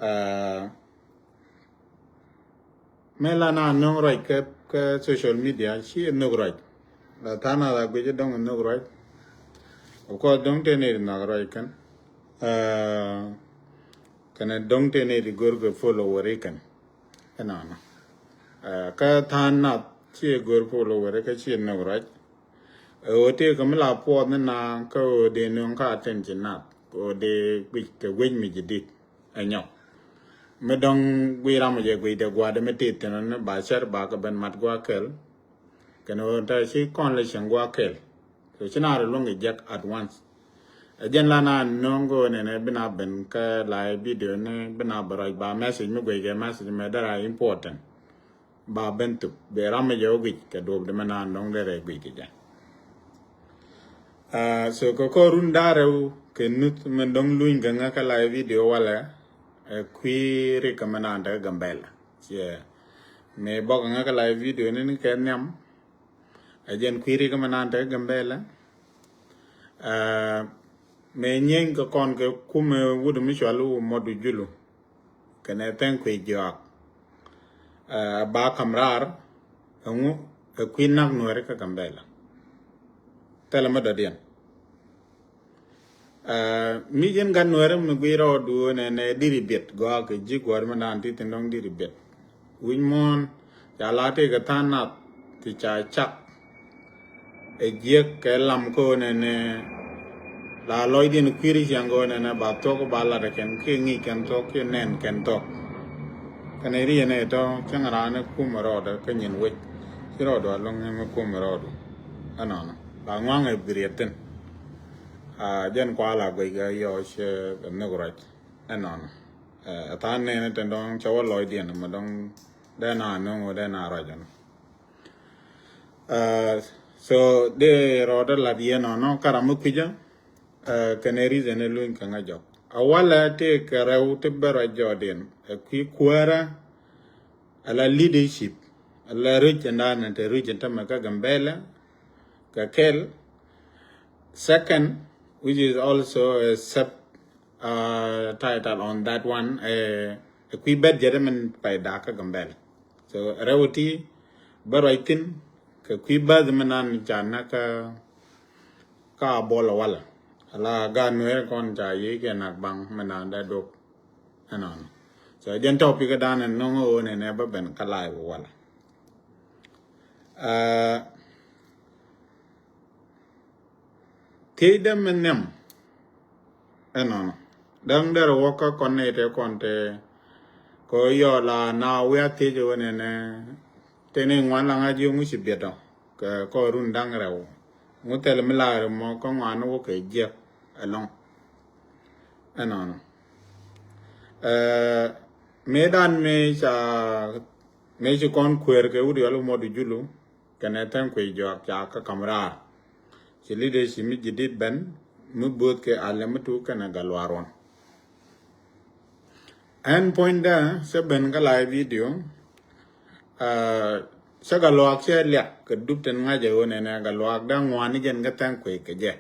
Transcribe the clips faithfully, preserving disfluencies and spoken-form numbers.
Aa, mëë la na nöŋ ruac kä, kä social media, ci nhök ruac. La tha̱a̱ŋ nath a guic dɔ̱ŋ nhök ruac. Of course, dɔ̱ŋ tëë nɛy ti nhök ruac kɛn. Aa, kɛnɛ dɔ̱ŋ tëë nɛy ti go̱r kɛ follower kɛn. Ɛnɔnɔ. Aa, kä tha̱a̱ŋ nath ci go̱r follower kä ci nhök ruac. Ɛ ɣöö tëë kɛ mi la puɔth ni na kä ɣöö dee nöŋ kä attention nath. Kä ɣöö dee guic kɛ guic mi ji̱ di̱t. Ɛ nyɔk. Mi dɔ̱ŋ guiy ram jɛ guiy dee gua̱a̱dɛ mi tit thin ni ba cär ba kɛ ben mat gua̱a̱ kɛl. Kɛn ɣöö te ci kɔn lɛ cieŋ gua̱a̱ kɛl. So ci naar luŋ kɛ jek at once. Ɛ jɛn la na nöŋ kɛ ɣöö nɛnɛ bi na ben kä la video ni bi na bɛ ruac ba message mi guic kɛ message mɛ dara important. Ba ben thuk bɛ ram mi jɛ wä guic kɛ duɔp di mɛ naan dɔŋ derɛ guic kɛ jɛ. Aa, so kɛ kɔr run da̱ŋ rɛw kɛ nuth mɛ dɔŋ luny kɛ ŋä kä la video walɛ. Ɛ kui̱ rik kɛ mɛ naan te Gambɛla. Ciɛ mɛ bɔk kɛ ŋä kä la video ni ni kɛ nhiam. Ɛ jɛn kui̱ rik kɛ mɛ naan te Gambɛla. Aa, mɛ nyieeny kɛ kɔn kɛ kumɛ wut mi cual wä mɔdu julu. Kɛnɛ thɛŋ kui̱ jiɔak. Aa, ba kam raar ɛŋu ɛ kui̱ nak nuɛri kä Gambɛla. Thɛlɛ mi dɔ̱diɛn. Aa, mi ji̱n gat nuɛri mi gui̱ rɔɔdu nɛ nɛ diri biɛt gɔaa kɛ ji̱ guɔ̱ɔ̱r mi naan ti thin dɔ̱ŋ diri biɛt. Wi̱c muɔ̱ɔ̱n ca la tëëkɛ tha̱a̱ŋ nath ti ca cak. Ɛ jiäk kɛ lam kä ɣöö nɛnɛ la lɔcdiɛn kui̱ri ciaŋ kä ɣöö nɛnɛ ba thuɔ̱k ba lat ɛ kɛn kiɛ ŋi̱i̱c kɛn thuɔ̱k kiɛ nɛn kɛn thuɔ̱k. Kɛnɛ ri yɛn ɛ tɔ̱ cäŋ raan ɛ kum rɔɔdɛ kä nyin wec ci rɔɔdu a lo̱ŋ mi kum rɔɔdu. Ɛnɔnɔ la ŋuaŋ ɛ bi riɛt thi̱n. Aa, jɛn kual a guic kɛ yɔɔc ɛ nhök ruac. Ɛnɔnɔ ɛ tha̱a̱ŋ nɛɛni tin dɔ̱ŋ cɛ wä lɔcdiɛn mɛ dɔ̱ŋ dee na nöŋ wä dee na ruac ɛnɔ. Aa, so dee rɔɔdɛ lat yɛn ɔnɔ kä ram mi kui̱cä. Aa, kɛnɛ reason ɛ luny kɛ ŋa jɔk a walɛ tëë kɛ rɛw ti bɛ ruac jɔɔdiɛn ɛ kui̱ kuäärä. Ala leadership ala region dan te region tämɛ kä Gambɛla kɛ kɛl. Second, which is also a sub uh, title on that one, ɛ kui̱ bɛt jɛ dɛ min pay dak kä Gambɛla. So rɛw ti bä ruac thin kɛ kui̱ bäth min nan ca na kä ka bol wala ala ga nuer kɔn ca yi kɛ nak baŋ min nan dɛ dok. Ɛnɔn so jɛn topic dan nɔŋ ɣöö nɛnɛ bä ben kä live wala. Aa, thiecdä mi nhiam. Ɛnɔnɔ däŋ derɛ wä kä kɔn ni te kɔn te kɔ yɔ la na wi̱i̱ a thiec ɣöö nɛnɛ teni ŋuan la ŋa̱c yio̱ŋ wi̱ci biɛtɔ kɛ kɔ run da̱ŋ rɛw. Ŋu thɛl mi la̱r mɔ kä ŋuan wä kɛ jiɛk ɛlɔ̱ŋ. Ɛnɔnɔ ɛ mëë dan mëë ca mëë ci kɔn kueer kɛ wut yɔl mɔt julu. Kɛnɛ thɛŋ kui̱ jɔak ca kä kam raar. Ci leadership mi ji̱ dit ben mi bo̱o̱th kɛ alɛ mi tuk kɛnɛ Gatluak Ruɔn. Ɛn puɔ̱nydä cä ben kä live video. Aa, cä Gatluak cɛ liak kɛ dup tin ŋa̱c ɛ ɣöö nɛnɛ Gatluak dee ŋuan ni jɛn kä thɛŋ kui̱ kɛ jɛ.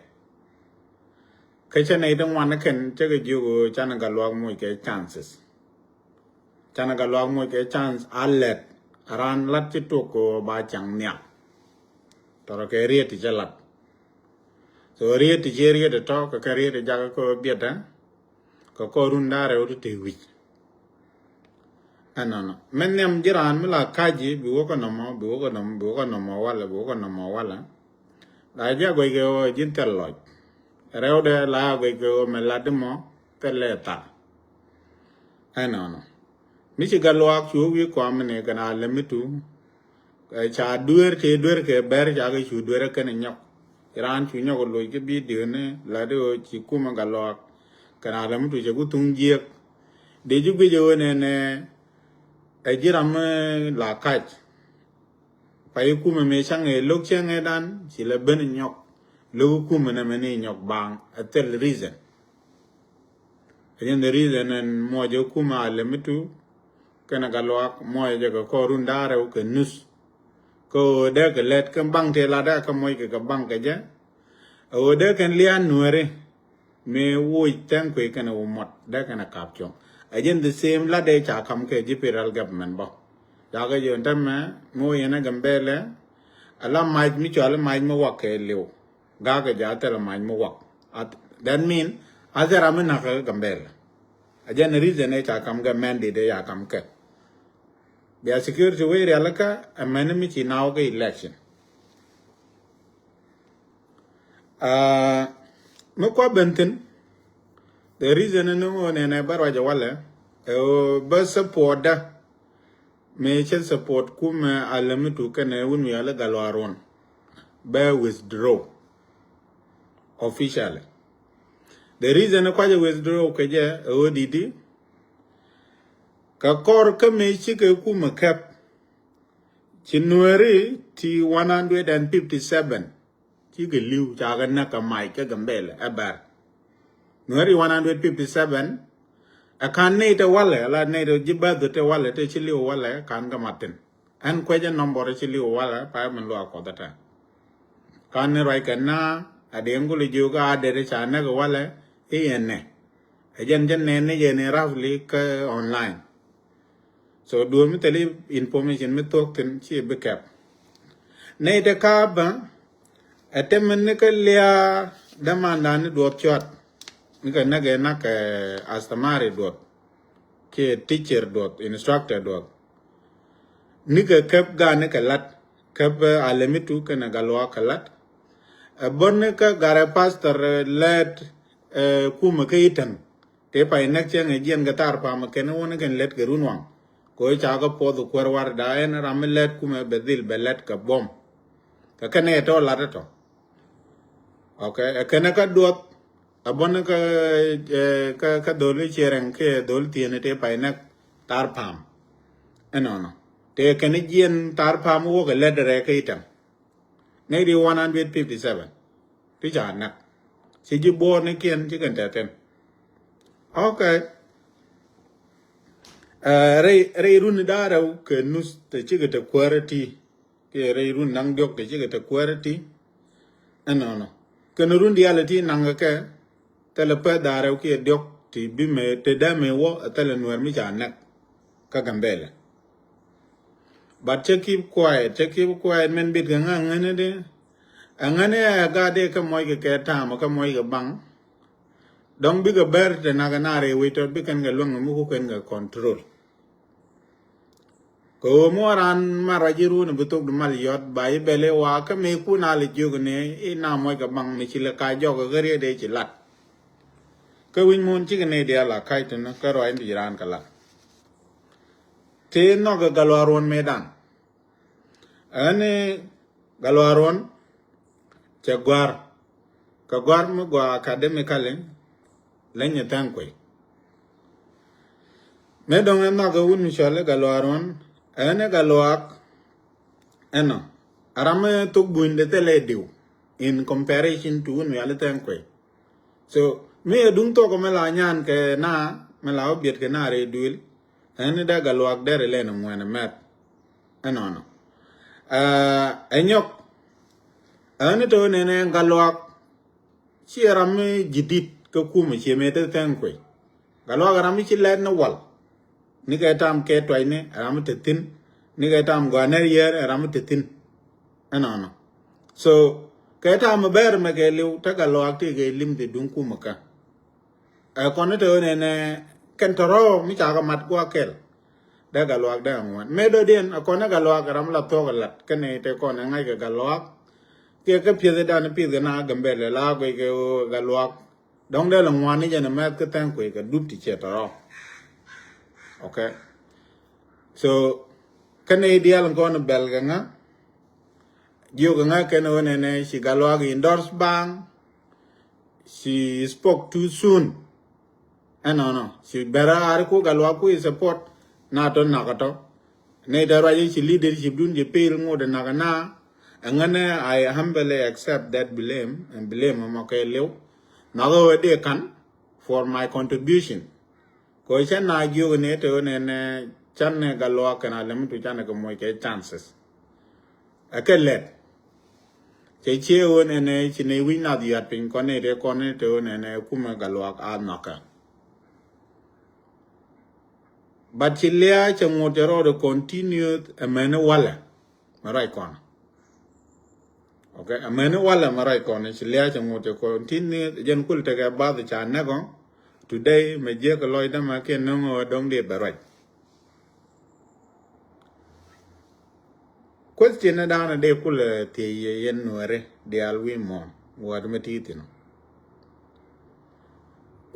Kä cä nɛy ti ŋuan ni kɛn cä kɛ jiök ɣöö canɛ Gatluak moc kɛ chances. Canɛ Gatluak moc kɛ chance a lɛt a raan lat ci tok kɛ ɣöö ba caŋ nhial. Tɔrɔ kɛ riet ti cä lat. So riet ti ci riet ti tɔ̱ kɛ kɛ riet ti jakä kɛ ɣöö biɛtdä kɛ kɔ run da̱ŋ rɛw ti te wi̱c. Ɛnɔnɔ mɛn nhiam ji̱ raan mi la ka̱c ji̱ bi wä kä nɔmɔ bi wä kä nɔmɔ bi wä kä nɔmɔ walɛ bi wä kä nɔmɔ walɛ. La ji̱ a guɛc kɛ ɣöö ji̱n thil lɔc. Rɛwdɛ la a guɛc kɛ ɣöö mɛ lat di mɔ thil lɛ thal. Ɛnɔnɔ mi ci Gatluak cu wi̱i̱ kɔam ni kɛn a lɛ mi tu. Ca dueer tëë dueer kɛ bɛr ca kɛ cu dueer kɛn nyɔk. Ci raan cu nyɔk loc kä bidio ni la di ɣöö ci kumɛ Gatluak kɛn a lɛ mi tu cɛ ku thuŋ jiɛk. Dee ji̱ guic ɣöö nɛnɛ ɛ ji̱ ram mi la kac. Pay kumɛ mëë caŋ ëë lo̱k cäŋ ëë dan ci lɛ ben nyɔk. Lo̱k kumɛ nɛ mɛ ni nyɔk baaŋ ɛ thil reason. Ɛ jɛn the reason ɛn muɔcɛ kumɛ a lɛ mi tu kɛnɛ Gatluak muɔcɛ jɛ kɛ kɔr run da̱ŋ rɛw kɛ nuth. Kɛ ɣöö dee kɛ lɛt kɛ baŋ tëë la dee kɛ muɔc kɛ kɛ baŋ kɛ jɛ. Ɛ ɣöö dee kɛn lia̱a̱n nueeri. Mëë woc thɛŋ kui̱ kɛnɛ wä mɔt dee kɛnɛ kap cuɔ̱ŋ. Ɛ jɛn the same la dee ca kam kɛ ji̱ federal government bä. Ca kɛ jɛ tämɛ mi wä yɛn ɛ Gambɛlɛ. Ala mac mi cual mac mi wak kɛ liw. Gakɛ ja thilɛ mac mi wak. That mean a thil ram mi nak kɛ Gambɛlɛ. Ɛ jɛn reason ɛ ca kam kɛ mandate ɛ ca kam kɛ. Bia security wee rialikä ɛ mɛn mi ci naw kɛ election. Mi kua ben thin, the reason ni ŋo nɛnɛ bä ruacɛ walɛ ɛ ɣöö bä support da. Mi cɛ support kumɛ Alamitu kɛnɛ wun wialɛ Gatluak Ruɔn bä withdraw officially. The reason kuacɛ withdraw kɛ jɛ ɛ ɣöö didi kɛ kɔr kä mi cikɛ kumɛ kɛp. Ci Nuɛri ti one hundred and fifty seven. Cikɛ li̱w cakɛ näk kɛ mac kä Gambɛlɛ ɛ bɛr. Nuɛri one hundred fifty seven. Ɛ kan nɛy te walɛ la nɛy te ji̱ bäth te walɛ te ci li̱w walɛ kan kɛ mat thin. Ɛn kuecɛ number ci li̱w walɛ pa min luaak Kuɔth ɛ tɛn. Kan ni ruac kɛ na a diɛŋ kuli jiök a dee te ca näk walɛ i̱ yɛn nɛ. Ɛ jɛn jɛn nɛ ni jɛn in roughly kä online. So duɔ̱ɔ̱r mi thil information mi thuɔ̱k thin ci bi kɛp. Nɛy te ka̱a̱p bä ɛ tɛmɛ ni kä liaa dämandan ni duɔth cuat. Ni kɛ näk ɛ nak kɛ astamari duɔth kiɛ teacher duɔth, instructor duɔth. Ni kɛ käp gan ni kɛ lat käp Alamitu kɛnɛ Gatluak kɛ lat. Ɛ bä ni kä garɛ pastor lɛt kumɛ kä itäŋ. Tëë pay näk cäŋ ɛ jiɛn kɛ thar pam ɛ kɛn wä ni kɛn lät kɛ run waŋ. Kɛ ɣöö ca kɛ puɔth ɛ kuäär warda ɛn ram mi lät kumɛ bɛ dhil bɛ lät kɛ buɔ̱m. Kɛ kɛn ɛ tɔ̱ lat ɛ tɔ̱. Okay, ɛ kɛn ɛ kä duɔth ɛ bä ni kä kä dholi ciɛ rɛŋ kiɛ dholi thieen tëë pay näk thar pam. Ɛnɔnɔ tëë kɛn jiɛn thar pam wä kɛ lät rɛ kä itäŋ. Nɛy di one hundred fifty seven ti ca näk. Ci ji̱ buɔɔr ni kiɛn ci kɛn tɛthin. Okay. Rɛy rɛy run da̱rɛw kɛ nuth te cikɛ te kuäärä ti kiɛ rɛy run naŋ diɔk te cikɛ te kuäärä ti. Ɛnɔnɔ kɛn run diaal ti naŋ kɛ kɛ thilɛ pɛth da̱rɛw kiɛ diɔk ti bi mëë te dee mëë wä thilɛ Nuɛr mi ca näk kä Gambɛlɛ. But cä keep quiet, cä keep quiet mɛn bit kɛ ŋa ŋäni di. Ɛ ŋäni ɛ gat di kä muɔc kɛ kɛ ta̱a̱m kä muɔc kɛ baŋ. Dɔ̱ŋ bikɛ bɛr te nak ɛ naar ɛ wec tɔt bi kɛn kɛ luäŋ mi ku kɛn kɛ control. Kɛ ɣöö mi wä raan mat ruac ji̱ run bi thok di mal yɔt ba i̱ bɛl i̱ wa kä mëë kun a lɛ jiök ni i̱ na muɔc kɛ baŋ mi ci lɛ ka jɔk kɛ riet i̱ ci lat. Kä wi̱ny mun cikɛ nɛy diaal a ka̱c tini kä ruac in dic raan kɛ lat. Tëë nhɔk kɛ Gatluak Ruɔn mëëdan. Ɛn i̱ Gatluak Ruɔn cɛ gua̱a̱r kɛ gua̱a̱r mi gɔaa academically. Leny ɛ tha̱a̱ŋ kuec mëë dɔ̱ŋ ɛn nhɔk kɛ wun mi cɔl i̱ Gatluak Ruɔn. Ɛn i̱ Gatluak ɛnɔ a ram mi thok bunyde thilɛ diw in comparison to wun mi cɔl i̱ tha̱a̱ŋ kuec. So mi ɛ duŋ thok mi la nyan kɛ na mi la wä biɛt kɛ na rɛy duël. Ɛn i̱ dee Gatluak dee ri lɛn ɛ ŋuɛn ɛ mɛth. Ɛnɔnɔ ɛ nyɔk. Ɛn i̱ tɔ̱ nɛnɛ Gatluak ci ɛ ram mi ji̱ di̱t kä kumɛ ciɛ mëë te tha̱a̱ŋ kuec. Gatluak ɛ ram mi ci lɛt ni wal. Ni kɛ tam kɛ tuacni ɛ ram mi te thi̱n. Ni kɛ tam gɔaa nɛr yɛɛr ɛ ram mi te thi̱n. Ɛnɔnɔ so kɛ tam mi bɛr mɛ kɛ liw te Gatluak ti kɛ lim ti duŋ kumɛ kä. Ɛ kɔn ni te ɣöö nɛnɛ kɛn tɔ̱rɔ̱ mi ca kɛ mat gua̱a̱k kɛl. Dee Gatluak dee aŋuan mëë dɔ̱diɛn ɛ kɔn ni Gatluak ram la thuɔ̱k ɛ lat kɛn ni te kɔn ɛ ŋa̱c kɛ Gatluak. Kiɛ kä pieth dan pieth kɛ na Gambɛlɛ la guic kɛ ɣöö Gatluak dɔ̱ŋ dee la ŋuan ni jɛn ɛ mɛth kä tha̱a̱ŋ kuec kɛ dup ti ciɛ tɔ̱rɔ̱. Okay. So kɛn ni diaal kɔn bɛl kɛ ŋa. Jiök kɛ ŋa kɛn ɣöö nɛnɛ ci Gatluak endorse baŋ. She spoke too soon. Ɛnɔnɔ ci bɛrɛ ari ku Gatluak ku i support. Na tɔ nak tɔ nɛy tɛ ruac ci leadership dun ci pil ŋot nak na. Ɛŋɛnɛ I humbly accept that blame and blame ɛmɔ kɛ liw. Nak ɣöö dee kan for my contribution. Kɛ ɣöö cɛ na jiök ni te ɣöö nɛnɛ canɛ Gatluak kɛn a lɛm tu canɛ kɛ moc kɛ chances. Ɛ kɛ lɛt cɛ ciee ɣöö nɛnɛ ci nɛy wi̱c nath yuat piny kɔn ni te kɔn ni te ɣöö nɛnɛ kumɛ Gatluak a nhɔkä. But ci lia̱a̱ cɛ ŋot cɛ rɔɔdɛ continued ɛmɛni walɛ mɛ ruac kɔn. Okay, ɛmɛni walɛ mɛ ruac kɔn ci lia̱a̱ cɛ ŋot cɛ continued jɛn kul tekɛ bath ca nɛk ɔ. Today mɛ jiäk lɔcdä mɛ kiɛ nöŋ ɔ dɔ̱ŋ diet bɛ ruac. Question ni da̱a̱n dee kulɛ thiec yɛ yɛn Nuɛri diaal wi̱i̱ muɔ̱ɔ̱n wät mi ti̱i̱ thi̱n.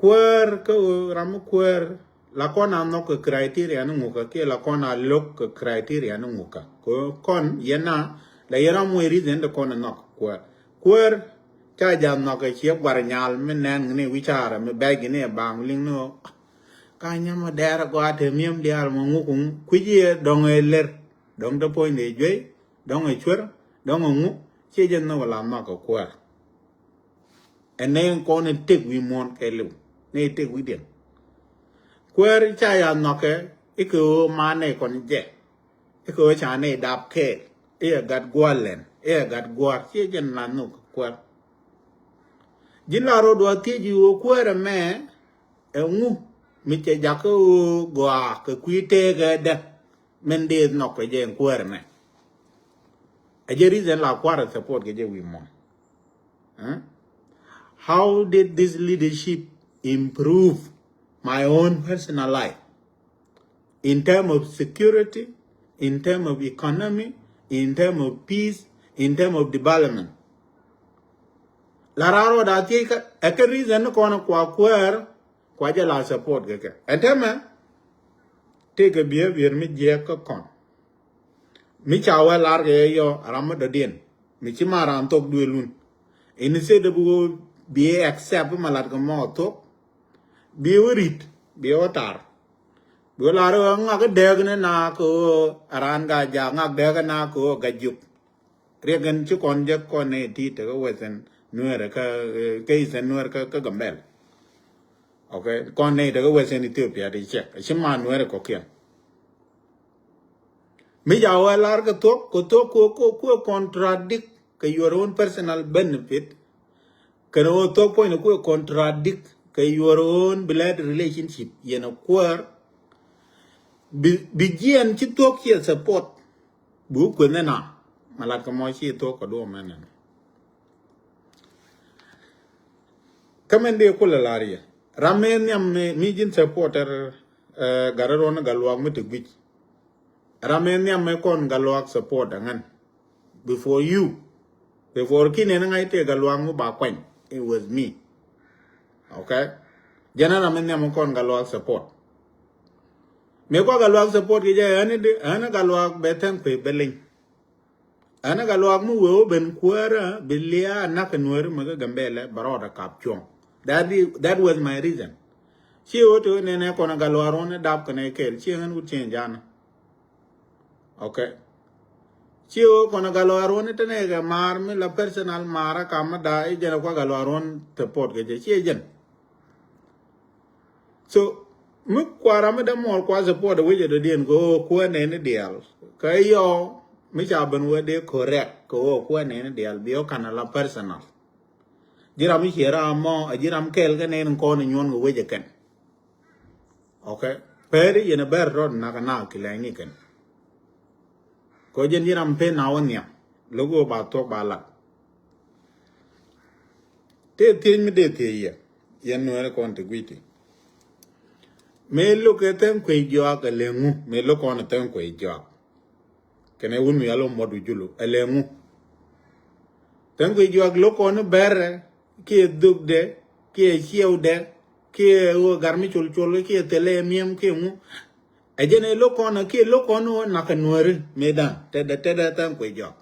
Kuäär kä ɣöö ram mi kuäär la kɔn a nhɔk kɛ criteria ni ŋukä kiɛ la kɔn a lo̱k kɛ criteria ni ŋukä. Kɛ ɣöö kɔn yɛn na la yɛn ram wee reason ti kɔn a nhɔk kuäär. Kuäär ca ja̱ nhɔk kɛ ciɛ guar nyal mi nɛn ni wi̱caarɛ mi bɛc ni baŋ liŋ ni ɣöö ka nyam a dɛɛr a gɔaa te mi̱em diaal mɔ ŋuk kui̱c yɛ dɔ̱ŋ ɛ lër. Dɔ̱ŋ te puɔ̱ny dee juey, dɔ̱ŋ ɛ cuer, dɔ̱ŋ ɛ ŋu, ciɛ jɛ nhɔk la nhɔk kɛ kuäär. Ɛn nɛ kɔn in tëk wi̱i̱ muɔ̱ɔ̱n kɛ liw, nɛ in tëk wi̱i̱diɛn. Kuäär ca ya nhɔkɛ, ikɛ ɣöö ma nɛ kɔn jɛ, ikɛ ɣöö ca nɛ dap kɛɛl, iɛ gat gua̱a̱r lɛn, iɛ gat gua̱a̱r, ciɛ jɛ la nhɔk kɛ kuäär. Ji̱n la rot wa thiec i̱ ɣöö kuäär ɛmɛ, ɛ ŋu, mi cɛ jakä ɣöö gɔaa kɛ kui̱ tëëkɛ däk. Min dee nhɔk kɛ jɛ in kuäär ɛmɛ. Ɛ jɛ reason la kuäär ɛ support kɛ jɛ wi̱i̱ muɔ̱ɔ̱n. Huh? How did this leadership improve my own personal life? In term of security, in term of economy, in term of peace, in term of development. La raar wä da thiec kä ɛ kɛ reason ni kɔn kua kuäär kua jɛ la support kɛ kɛ. Ɛn tɛmɛ tëëkɛ behavior mi jiɛk kä kɔn. Mi ca wä lar kɛ yɛ yɔ ram mi dɔ̱diɛn mi ci ma ran thok duël wun. Instead of bi wä bi accept ma lat kɛ mɔ thok, bi wä rit, bi wä tar. Bi wä lar wä ŋak dɛɛk ni na kɛ wä ran ga ja ŋak dɛɛk na kɛ wä ga juk. Riɛk in ci kɔn jek kɔn ni ti tekä Western Nuer kä, eh, kä Eastern Nuer kä, kä Gambel. Okay, kɔn ni tekä Western Ethiopia di cɛk. Ci ma Nuer kɔkiɛn. Mi ja wä lar kɛ thuɔk, kɛ thuɔk kɛ, kɛ, kɛ contradict kɛ your own personal benefit. Kɛn wä thuɔk puɔ̱ny ni kɛ contradict kɛ your own blood relationship. Yɛn a kuäär. Bi, bi jiɛn ci thuɔk ciɛ support. Bi wä kueth ni na. Ma lat kɛ mɔ ci thuɔk kɛ duɔm ɛn ɛn. Kä min dee kulɛ lar yɛ. Ram mi nhiam mi, mi ji̱n supporter, eh, gat rɔ ruɔn Gatluak mi ti guic. Ram mi nhiam mi kɔn Gatluak support aŋän. Before you. Before kin ɛn ŋa̱c tëë Gatluak mi ba kuany. It was me. Okay? Jɛn ram mi nhiam mi kɔn Gatluak support. Mi kua Gatluak support ki jɛ ɛn di, ɛn Gatluak bɛ thank kue bɛ liny. Ɛn Gatluak mi wee wä ben kuäärä bi liaa nak kɛ Nuääri mi kä Gambɛlɛ bɛ rɔɔdɛ kap cuɔ̱ŋ. That is, that was my reason. Ci wä te wä nɛnɛ kɔn Gatluak ruɔ̱n dap kɛnɛ kɛɛl ci ɣän wut cieŋ janɛ. Okay. Ci wä kɔn Gatluak ruɔ̱n te nɛ kɛ maar mi la personal maar a kam mi da i̱ jɛn a kua Gatluak ruɔ̱n te pot kɛ jɛ ci jɛn. So mi kua ram mi dee muɔɔr kua support wecɛ dɔ̱diɛn kɛ ɣöö kuäär nɛni diaal. Kɛ yɔ mi ca ben wee dee correct kɛ ɣöö kuäär nɛni diaal bi ɣä kan ala personal. Ji̱ ram mi ciɛ ram mɔ a ji̱ ram kɛɛl kɛ nɛn kɔn nyuɔn kɛ wecɛ kɛn. Okay. Pɛri yɛn a bɛr rɔt nak nak ki lɛŋ ni kɛn. Kɛ jɛn ji̱ ram pen na wä nhiam. Lo̱k wä ba thuɔk ba lat. Tëë thiec mi dee thiec yɛ. Yɛn Nuääri kɔn ti gui̱c ti. Mëë lo̱k ɛ thäŋ kuec juak ɛ lëŋu. Mëë lo̱k kɔn ɛ thäŋ kuec juak. Kɛnɛ wun mi yalo mɔt wi julu ɛ lëŋu. Thäŋ kuec juak lo̱k kɔn bɛrɛ kiɛ dhukdɛ kiɛ ciɛwdɛ kiɛ ɣöö gar mi col col kiɛ thilɛ miɛm kiɛ ŋu. Ɛ jɛn ɛ lo̱k kɔn kiɛ lo̱k kɔn ɣöö nak kɛ Nuääri mëëdan tɛtdɛ tɛtdɛ thäŋ kuec juak.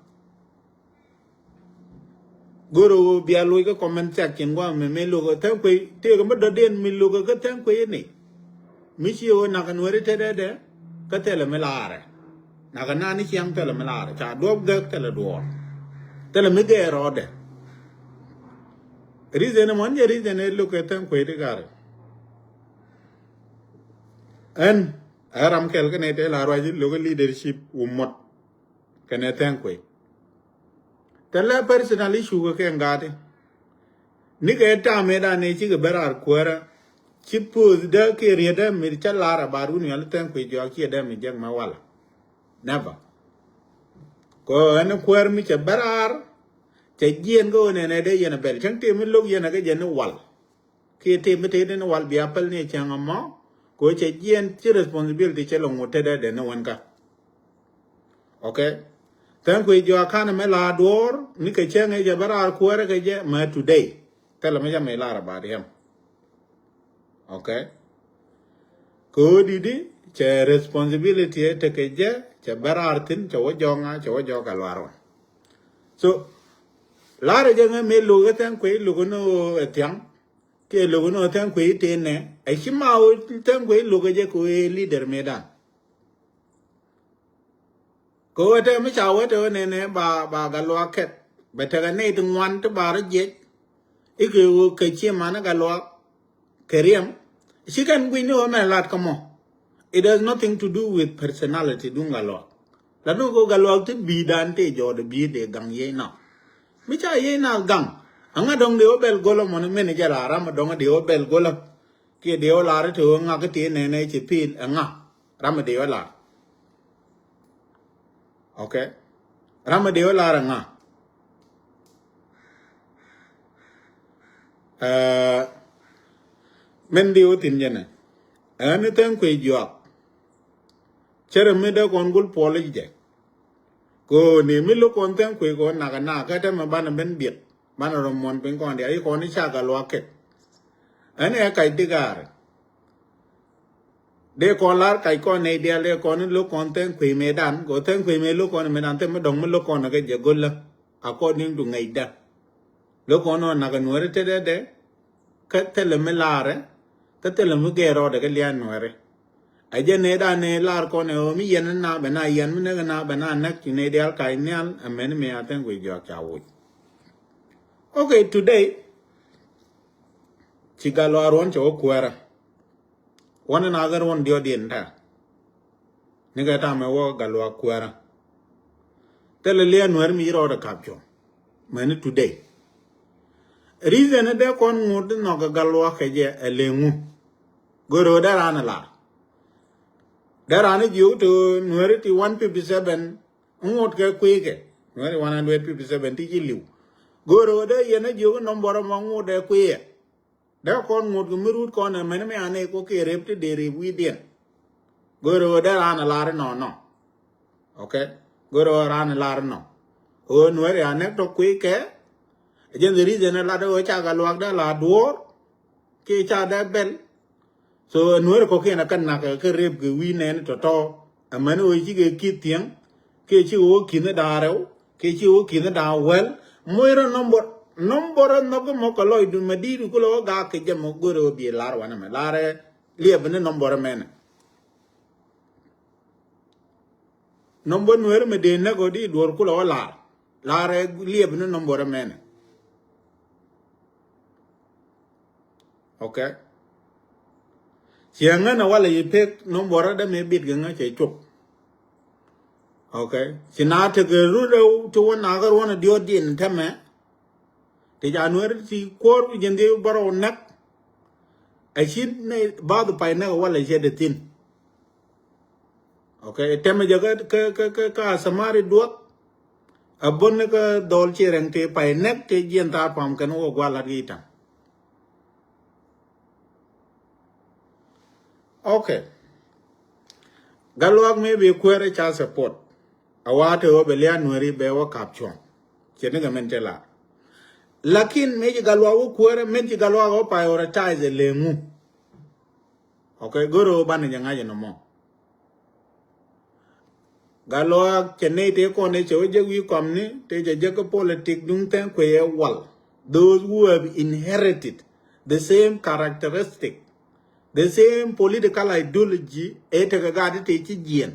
Go̱rɛ ɣöö bia loc kä comment section gua̱a̱m mi mi lo̱k kä thäŋ kuec tëëkɛ mi dɔ̱diɛn mi lo̱k kä thäŋ kuec ni. Mi ci ɣöö nak kɛ Nuääri tetdɛ kä thilɛ mi laarɛ. Nak kɛ naan ni ciaŋ thilɛ mi laarɛ ca duɔ̱p gäk thilɛ duɔ̱ɔ̱r. Thilɛ mi gɛɛr rɔɔdɛ. Reason mɔn jɛ reason ɛ lo̱k kɛ thäŋ kuec ti garɛ. Ɛn ɛ ram kɛl kä nɛ tëë la ruac i̱ lo̱k kä leadership wumɔt. Kɛnɛ thäŋ kuec. Thilɛ personal issue kɛ kɛn gaati. Nikɛ tam mëëdan ni cikɛ ben raar kuäärä. Ci puth dee kiɛ riet dee mi cä lar about wun yɔl Thɛŋ Kui̱ Jɔak ciɛ dee mi jek mɛ wal. Never. Kɛ ɛn kuäär mi cɛ bä raar, cɛ jiɛn kä ɣöö nɛnɛ dee yɛn a bɛl cäŋ tëë mi lo̱k yɛn a kä jɛ ni wal. Kiɛ tëë mi tëë ni wal bia päl ni cäŋ amɔ. Kɛ ɣöö cɛ jiɛn ci responsibility cɛ lɛ ŋut tetdä dee ni wän kä. Okay. Thɛŋ Kui̱ Jɔak ka̱n mɛ la duɔ̱ɔ̱r ni kɛ cäŋ ɛ jɛ bä raar kuäärä kɛ jɛ mɛ today. Thilɛ mi jɛ mɛ lar about him. Okay. Kɛ ɣöö di̱t cɛ responsibility ɛ tekɛ jɛ cɛ bä raar thi̱n cɛ wä jɔk ŋa cɛ wä jɔk a luaar wan. So lar ɛ jɛ ŋä mëë lo̱k ɛ Thɛŋ Kui̱ lo̱k ni ɣöö ɛ thiaŋ. Kiɛ lo̱k ni ɣöö Thɛŋ Kui̱ tëë nɛ ɛ ci ma ɣöö Thɛŋ Kui̱ lo̱k ɛ jɛ kɛ ɣöö ɛ leader mëëdan. Kɛ ɣöö tɛ mi ca wä tɛ ɣöö nɛnɛ ba ba Gatluak kɛt bɛ tekɛ nɛy ti ŋuan ti ba rɔ jiɛc. Ikɛ ɣöö kɛ cie manɛ Gatluak kɛ riɛm. Ci kɛn gui̱ny ni ɣöö mɛ lat kä mɔ. It has nothing to do with personality duŋ Gatluak. La duŋ kɛ ɣöö Gatluak ti bi̱i̱dan tëë jɔɔdɛ bi̱i̱ dee gaŋ yiey na. Mi ca yiey na gaŋ. Aŋa dɔ̱ŋ dee wä bɛl golä mɔni mɛn jɛ la ram dɔ̱ŋ dee wä bɛl golä. Kiɛ dee wä lar ti ɣöö ŋak ti nɛnɛ ci pi̱i̱l ɛŋa. Ram mi dee wä lar. Okay. Ram mi dee wä lar ɛŋa. Ɛɛ, min dee wä thi̱n jɛnɛ. Ɛn ni Thɛŋ Kui̱ Jɔak. Cärɛ mi dee kɔn gul puɔl i̱ jɛ. Kɛ ɣöö ni mi lo̱k kɔn Thɛŋ Kui̱ kɔn nak ɛna kä tɛmɛ banɛ ben biɛt. Banɛ rɔ muɔ̱n piny kɔn diaal i̱ kɔn i̱ ca Gatluak kɛt. Ɛn ɛ kac digaarɛ. Dee kɔn lar kac kɔn nɛy diaal dee kɔn i̱ lo̱k kɔn Thɛŋ Kui̱ mëëdan kɛ ɣöö Thɛŋ Kui̱ mëë lo̱k kɔn mëëdan thil mi dɔ̱ŋ mi lo̱k kɔn kɛ jɛ go̱lä. According to ŋäcdä. Lo̱k kɔn ɣän nak ɛ nuääri tetdä dee. Kä thilɛ mi laarɛ. Kä thilɛ mi gɛɛr rɔɔdɛ kä lia̱a̱ nuääri. Ɛ jɛ nɛy da̱a̱n nɛy lar kɔn ɛ ɣöö mi yɛn na bɛ na yɛn mi näk na bɛ na näk ci nɛy diaal kac nhial ɛ mɛn mi a Thɛŋ Kui̱ Jɔak ca woc. Okay, today ci Gatluak ruɔ̱n cɛ wä kuäärä. Wän in a ɣän ruɔ̱n diɔ̱k diɛn ta̱a̱. Nikɛ tamɛ wä Gatluak kuäärä. Thilɛ liɛn nuɛr mi ci rɔɔdɛ kap cuɔ̱ŋ. Mɛni today. Reason in dee kɔn ŋut in nhɔk Gatluak kɛ jɛ ɛ leŋu. Go̱rɛ wä dee raan ɛ lar. Dee raan ɛ jiök ti nuɛri ti one fifty seven ŋut kɛ kui̱ kɛ. Nuɛri one hundred fifty seven ti ci li̱w. Go̱rɛ wä dee yɛn ɛ jiök in nɔmbɔr ɛmɔ ŋut ɛ kui̱ ɛ. Dee kɔn ŋut kɛ mi rut kɔn ɛ mɛn mi anɛ kɔ kɛ rep ti dee rep wi̱i̱diɛn. Go̱rɛ ɣöö dee raan ɛ lar inɔ nɔ. Okay. Go̱rɛ ɣöö raan ɛ lar inɔ. Ɣöö nuɛr ya nɛk tɔ kui̱ kɛ. Jɛn the reason ɛ lat ɣöö ca Gatluak dee la duɔ̱ɔ̱r. Kiɛ ca dee bɛl. So nuɛr kɔkiɛn ɛ kɛ nak ɛ kɛ rep kɛ wi̱i̱ nɛn tɔ̱tɔ̱. Amäni ɣöö cikɛ ki̱th thiäŋ kiɛ cikɛ wä ki̱n da̱a̱ rɛw kiɛ cikɛ wä ki̱n da̱a̱ wäl. Moc rɔ nɔmbɔr nɔmbɔr rɔ nhɔk mɔ kɛ lɔcdu mɛ di̱i̱t kulɛ wä gak kɛ jɛ mɔ go̱rɛ wä biɛ lar wanɛ mɛ larɛ liɛp ni nɔmbɔr mɛnɛ. Nɔmbɔr nuɛr mɛ dee näk ɣöö di duɔ̱r kulɛ wä lar larɛ liɛp ni nɔmbɔr mɛnɛ. Okay. Ciɛ ŋän a walɛ yi pek nɔmbɔr rɔ dämɛ bit kɛ ŋä cɛ cop. Okay. Ci na tekɛ run rɛw ti wä nakä ruɔn a diɔt din tämɛ. Ti ca nuɛr ti kuɔr wi̱c jɛn dhiec bärɔw näk. A ci ni bath pay näk a walɛ cɛ dee thin. Okay, tɛmɛ jɛ kä kä kä kä kä Samari duɔth. A bun ni kä dhɔl ci rɛŋ ti pay nɛk ti jiɛn thaar pam kɛn wä gualat ki taŋ. Okay. Gatluak mi bi kuɛɛr ca support. A wa te wä bɛ lian nuɛri bɛ wä kap cuɔŋ. Cɛ ni kɛ mɛn cɛ la. Lakin mi ci Gatluak wä kuɛɛr mɛn ci Gatluak wä prioritize leŋu. Okay, goro banɛ jɛ ŋa̱c ɛnɔ mɔ. Gatluak cɛ nɛy tëë kɔn ëë cɛ wä jek wi̱i̱ kɔmni tëë cɛ jek kä politik duŋ thɛŋ kuëë ɛ wal. Those who have inherited the same characteristic, the same political ideology ëë tekɛ gaat tëë ci jiɛn.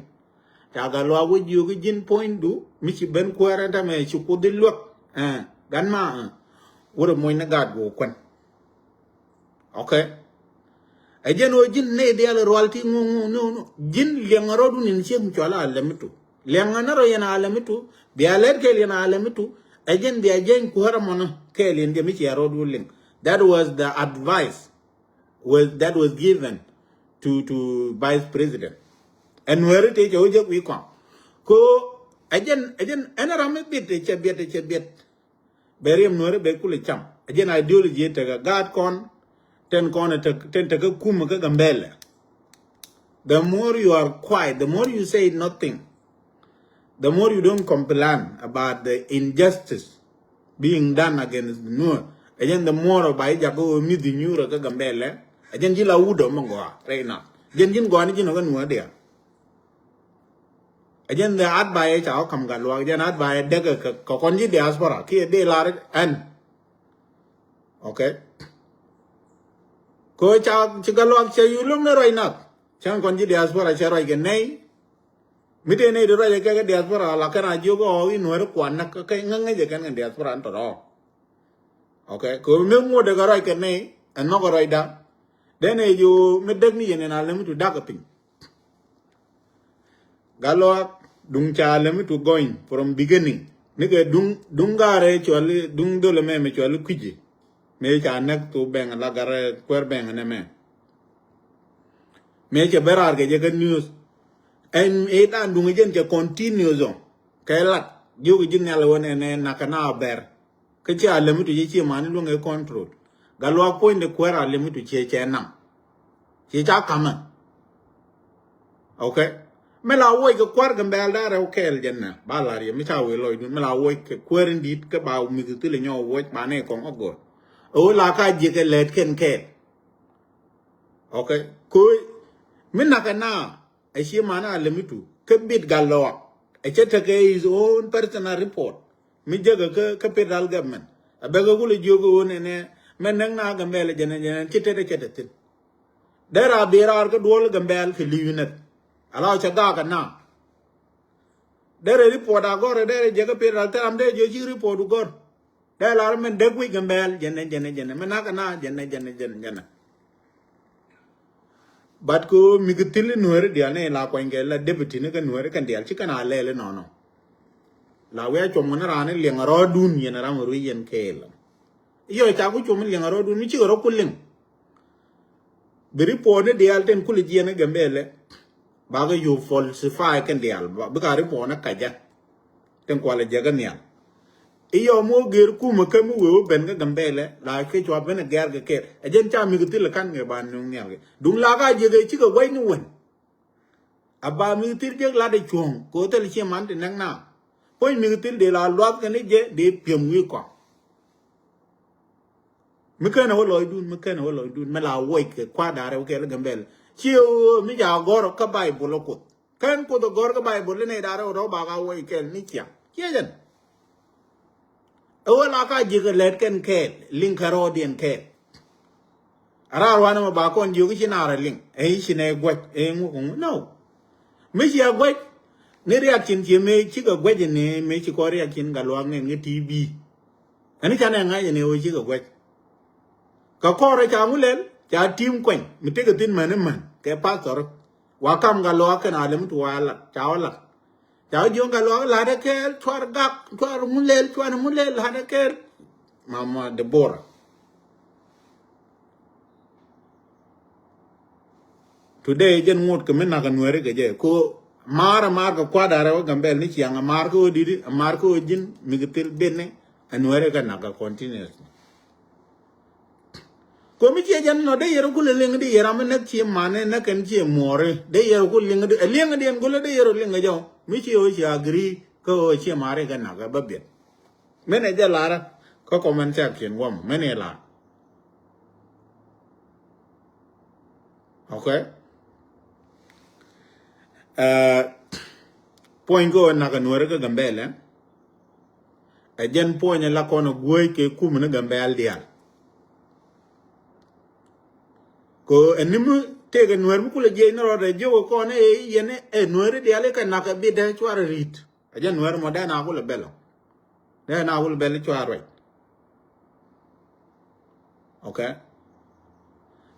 Ca Gatluak wä jiök ji̱n puɔ̱nydu mi ci ben kuäärä tämɛ ci Kuoth i̱ luäk. Ɛɛ, gat ma ɛɛ. Wurɛ moc ni gaat go̱o̱k kuän. Okay. Ɛ jɛn ɣöö ji̱n nɛy diaal rual ti ŋu ŋu ŋu ŋu. Ji̱n liɛŋ rɔɔdun in ciek mi cɔal a lɛmitu. Liɛŋ ni rɔ yɛn a lɛmitu. Bia lɛt kɛɛl yɛn a lɛmitu. Ɛ jɛn bia jɛny kuäärä mɔnä kɛɛl yɛn jɛ mi cia rɔɔdun liŋ. That was the advice. was, that was given to, to vice president. Ɛn Nuɛri tëë cɛ wä jek wi̱i̱ kɔaŋ. Ko ɛ jɛn, ɛ jɛn ɛn ram mi biɛt, cɛ biɛt, cɛ biɛt. Bɛ riɛm Nuɛri bɛ kulɛ cam. Ɛ jɛn ideology tekɛ gaat kɔn, tin kɔn tek, tin tekɛ kumɛ kä Gambɛlɛ. The more you are quiet, the more you say nothing, the more you don't complain about the injustice being done against Nuer. Ɛ jɛn the more ba ji̱ jakä ɣöö mi̱th Nuer kä Gambɛlɛ. Ɛ jɛn ji̱ la wut ɔ mi gɔaa right now. Jɛn ji̱n gɔaa ni ji̱n ɔ kä Nuɛr diaal. Ɛ jɛn the advice ca wä kam Gatluak, jɛn advice dek kɛ, kɛ kɔn ji̱ diaspora kiɛ dee lar ɛn. Okay. Ko ca ci Gatluak cɛ yu lo̱ŋ ni ruac nak. Cäŋ kɔn ji̱ diaspora cɛ ruac kɛ nɛy. Mi tëë nɛy di ruac kɛ kɛ diaspora la kɛn a jiök ɔ i̱ Nuɛri kuan nak kɛ ŋäŋ ŋäc kɛn kɛ diaspora ni tɔt ɔ. Okay. Ko mi ŋuɔ̱t kɛ ruac kɛ nɛy ɛ nhɔk kɛ ruacda. Dee nɛy ji̱ ɣöö mi däk ni yɛn ɛn a lemi tu dak kɛ piny. Gatluak duŋ ca lemi tu gɔny from beginning. Ni kɛ duŋ, duŋ gaarɛ cuali, duŋ dholɛ mɛ mɛ cuali kui̱ci. Mëë ca näk thok bɛŋ la gat kuɛr bɛŋ nɛ mɛ. Mëë cɛ ben raar kɛ jɛ kä news. Ɛn ëë dan duŋ jɛn cɛ continuous ɔ. Kɛ lat jiök ji̱ nhial ɣöö nɛ nɛ nakä na bɛr. Kä ci a lemi tu ci ci mani luäŋ ɛ control. Gatluak puɔ̱ny de kuɛr a lemi tu ciɛ cɛ naŋ. Ci ca kamɛ. Okay. Mi la wuɔc kɛ kuäär Gambɛl da̱rɛ wä kɛɛl jɛn nɛ ba la riɛ mi ca wee lɔcdun mi la wuɔc kɛ kuäär in di̱t kä ba mi̱th thil nyɔ wuɔc ba nɛ kɔŋ kä gɔr. Ɛ wä la ka jiɛ kɛ lɛt kɛn kɛɛl. Okay. Ko mi nakä na ɛ ci man a lemi tu kä bit Gatluak. Ɛ cɛ tekɛ his own personal report. Mi jäkä kä, kä federal government. A bɛ kä kulɛ jiök ɣöö nɛnɛ mɛ näk na Gambɛl jɛnɛ jɛnɛ ci tet ɛ cɛ te thi̱n. Derɛ a bi raar kä duɔl Gambɛl kɛ li̱w nɛth. Ala cɛ gaak ɛ na. Derɛ report a gɔr derɛ jɛ kä federal thɛram derɛ jiök ci report gɔr. Derɛ lar mɛn däk wi̱c Gambɛl jɛnɛ jɛnɛ jɛnɛ mɛ nak ɛ na jɛnɛ jɛnɛ jɛnɛ jɛnɛ. But ko mi kɛ thil Nuɛri dial ni la kuany kɛ la deputy ni kɛ Nuɛri kɛn dial ci kɛn a lɛl inɔnɔ. La wi̱i̱ a cuɔm kɛn raan in liɛŋ a rɔɔdun yɛn a ram a rui̱ yɛn kɛɛl. Iyɔ ca ku cuɔm in liɛŋ a rɔɔdun mi cikɛ rɔ ku liŋ. Bi report ni dial tin kuli jiɛn ni Gambɛlɛ. Bakɛ yop falsify kɛn dial bika report ni kacä. Tin kualɛ jɛ kä nhial. I̱ yɔ mo̱o̱ gër kumä kä mi wee wä ben kä Gambɛlɛ la kɛ cua ben ɛ gɛr kɛ kɛɛl ɛ jɛn ca mi kɛ thil ɛ kan kɛ ba nuŋ nhial kɛ duŋ la ka jiɛ kɛ cikɛ gua̱c ni wän. A ba mi kɛ thil jek lat ɛ cuɔ̱ŋ kɛ wä thil ci man ti nɛk na. Puɔ̱ny mi kɛ thil dee la luath kɛ ni jɛ dee piɛm wi̱i̱ kɔaŋ. Mi kɛn ɛ wä lɔcdun mi kɛn ɛ wä lɔcdun mi la wuɔc kɛ kua̱r da̱rɛ wä kɛɛl ɛ Gambɛlɛ. Ci ɣöö mi ca gɔ̱r kä Baibol ɛ Kuoth. Kɛn Kuoth ɛ gɔ̱r kä Baibol inɛ da̱rɛ wä rɔ ba ka wuɔc kɛɛl ni ciaŋ ciecɛn. Ɛ wä la ka ji̱ kɛ lɛt kɛn kɛɛl liŋ kɛ rɔɔdiɛn kɛɛl. A raar wanɛ mɛ ba kɔn jiök i̱ ci naar ɛ liŋ ɛ i̱ ci nɛ gua̱c ɛ ŋuk ŋu no. Mi ci a gua̱c ni reaction ci mëë cikɛ gua̱c ni mëë ci kɔn reaction Gatluak ni ŋi T V. Ɛn i̱ canɛ ŋa̱c ni ɣöö cikɛ gua̱c. Kɛ kɔrɛ ca ŋu lɛl ca tim kuɛny mi tekɛ thi̱n män imän kɛ pastor. Wa kam Gatluak kɛn a lem tuwa lat ca wä lat. Ca wä jiök Gatluak lat ɛ kɛɛl cuar gak cuar ŋu lɛl cuar ŋu lɛl lat ɛ kɛɛl. Mama Deborah. Today jɛn ŋot kɛ mi nak a Nuɛri kɛ jɛ ko maar a maar kɛ kua̱r da̱rɛ wä Gambɛl ni ciaŋ a maar kɛ wä di̱t a maar kɛ wä ji̱n mi kɛ thil ben ni a Nuɛri kɛ nak a continuously. Ko mi ciɛ jɛn nɔ dee yɛr ku liŋ di yɛr am nɛk ci mani nɛk kɛn ci muɔri dee yɛr ku liŋ di liŋ di ɛn gulɛ dee yɛr liŋ jɔ mi ci ɣöö ci agree kä ɣöö ci mari kɛ nak bä biɛt. Mɛn ɛ jɛ lar kä comment section wam mɛn ɛ lar. Okay. Puɔny kä ɣöö nak ɛ Nuɛri kä Gambɛl ɛ jɛn puɔny ɛ la kɔn ɛ guäc kɛ kum ni Gambɛl diaal. Kɛ ɣöö ɛ ni mi tëëk ɛ Nuɛr mi kulɛ jiɛc ni rɔɔdɛ jiök ɛ kɔn ɛ yɛn ɛ Nuɛri diaal ikɛ nak ɛ bit dee cuarɛ ri̱t. Ɛ jɛn Nuɛr mɔ dee na kulɛ bɛl ɔ dee na kulɛ bɛl i̱ cuarɛ ruac. Okay.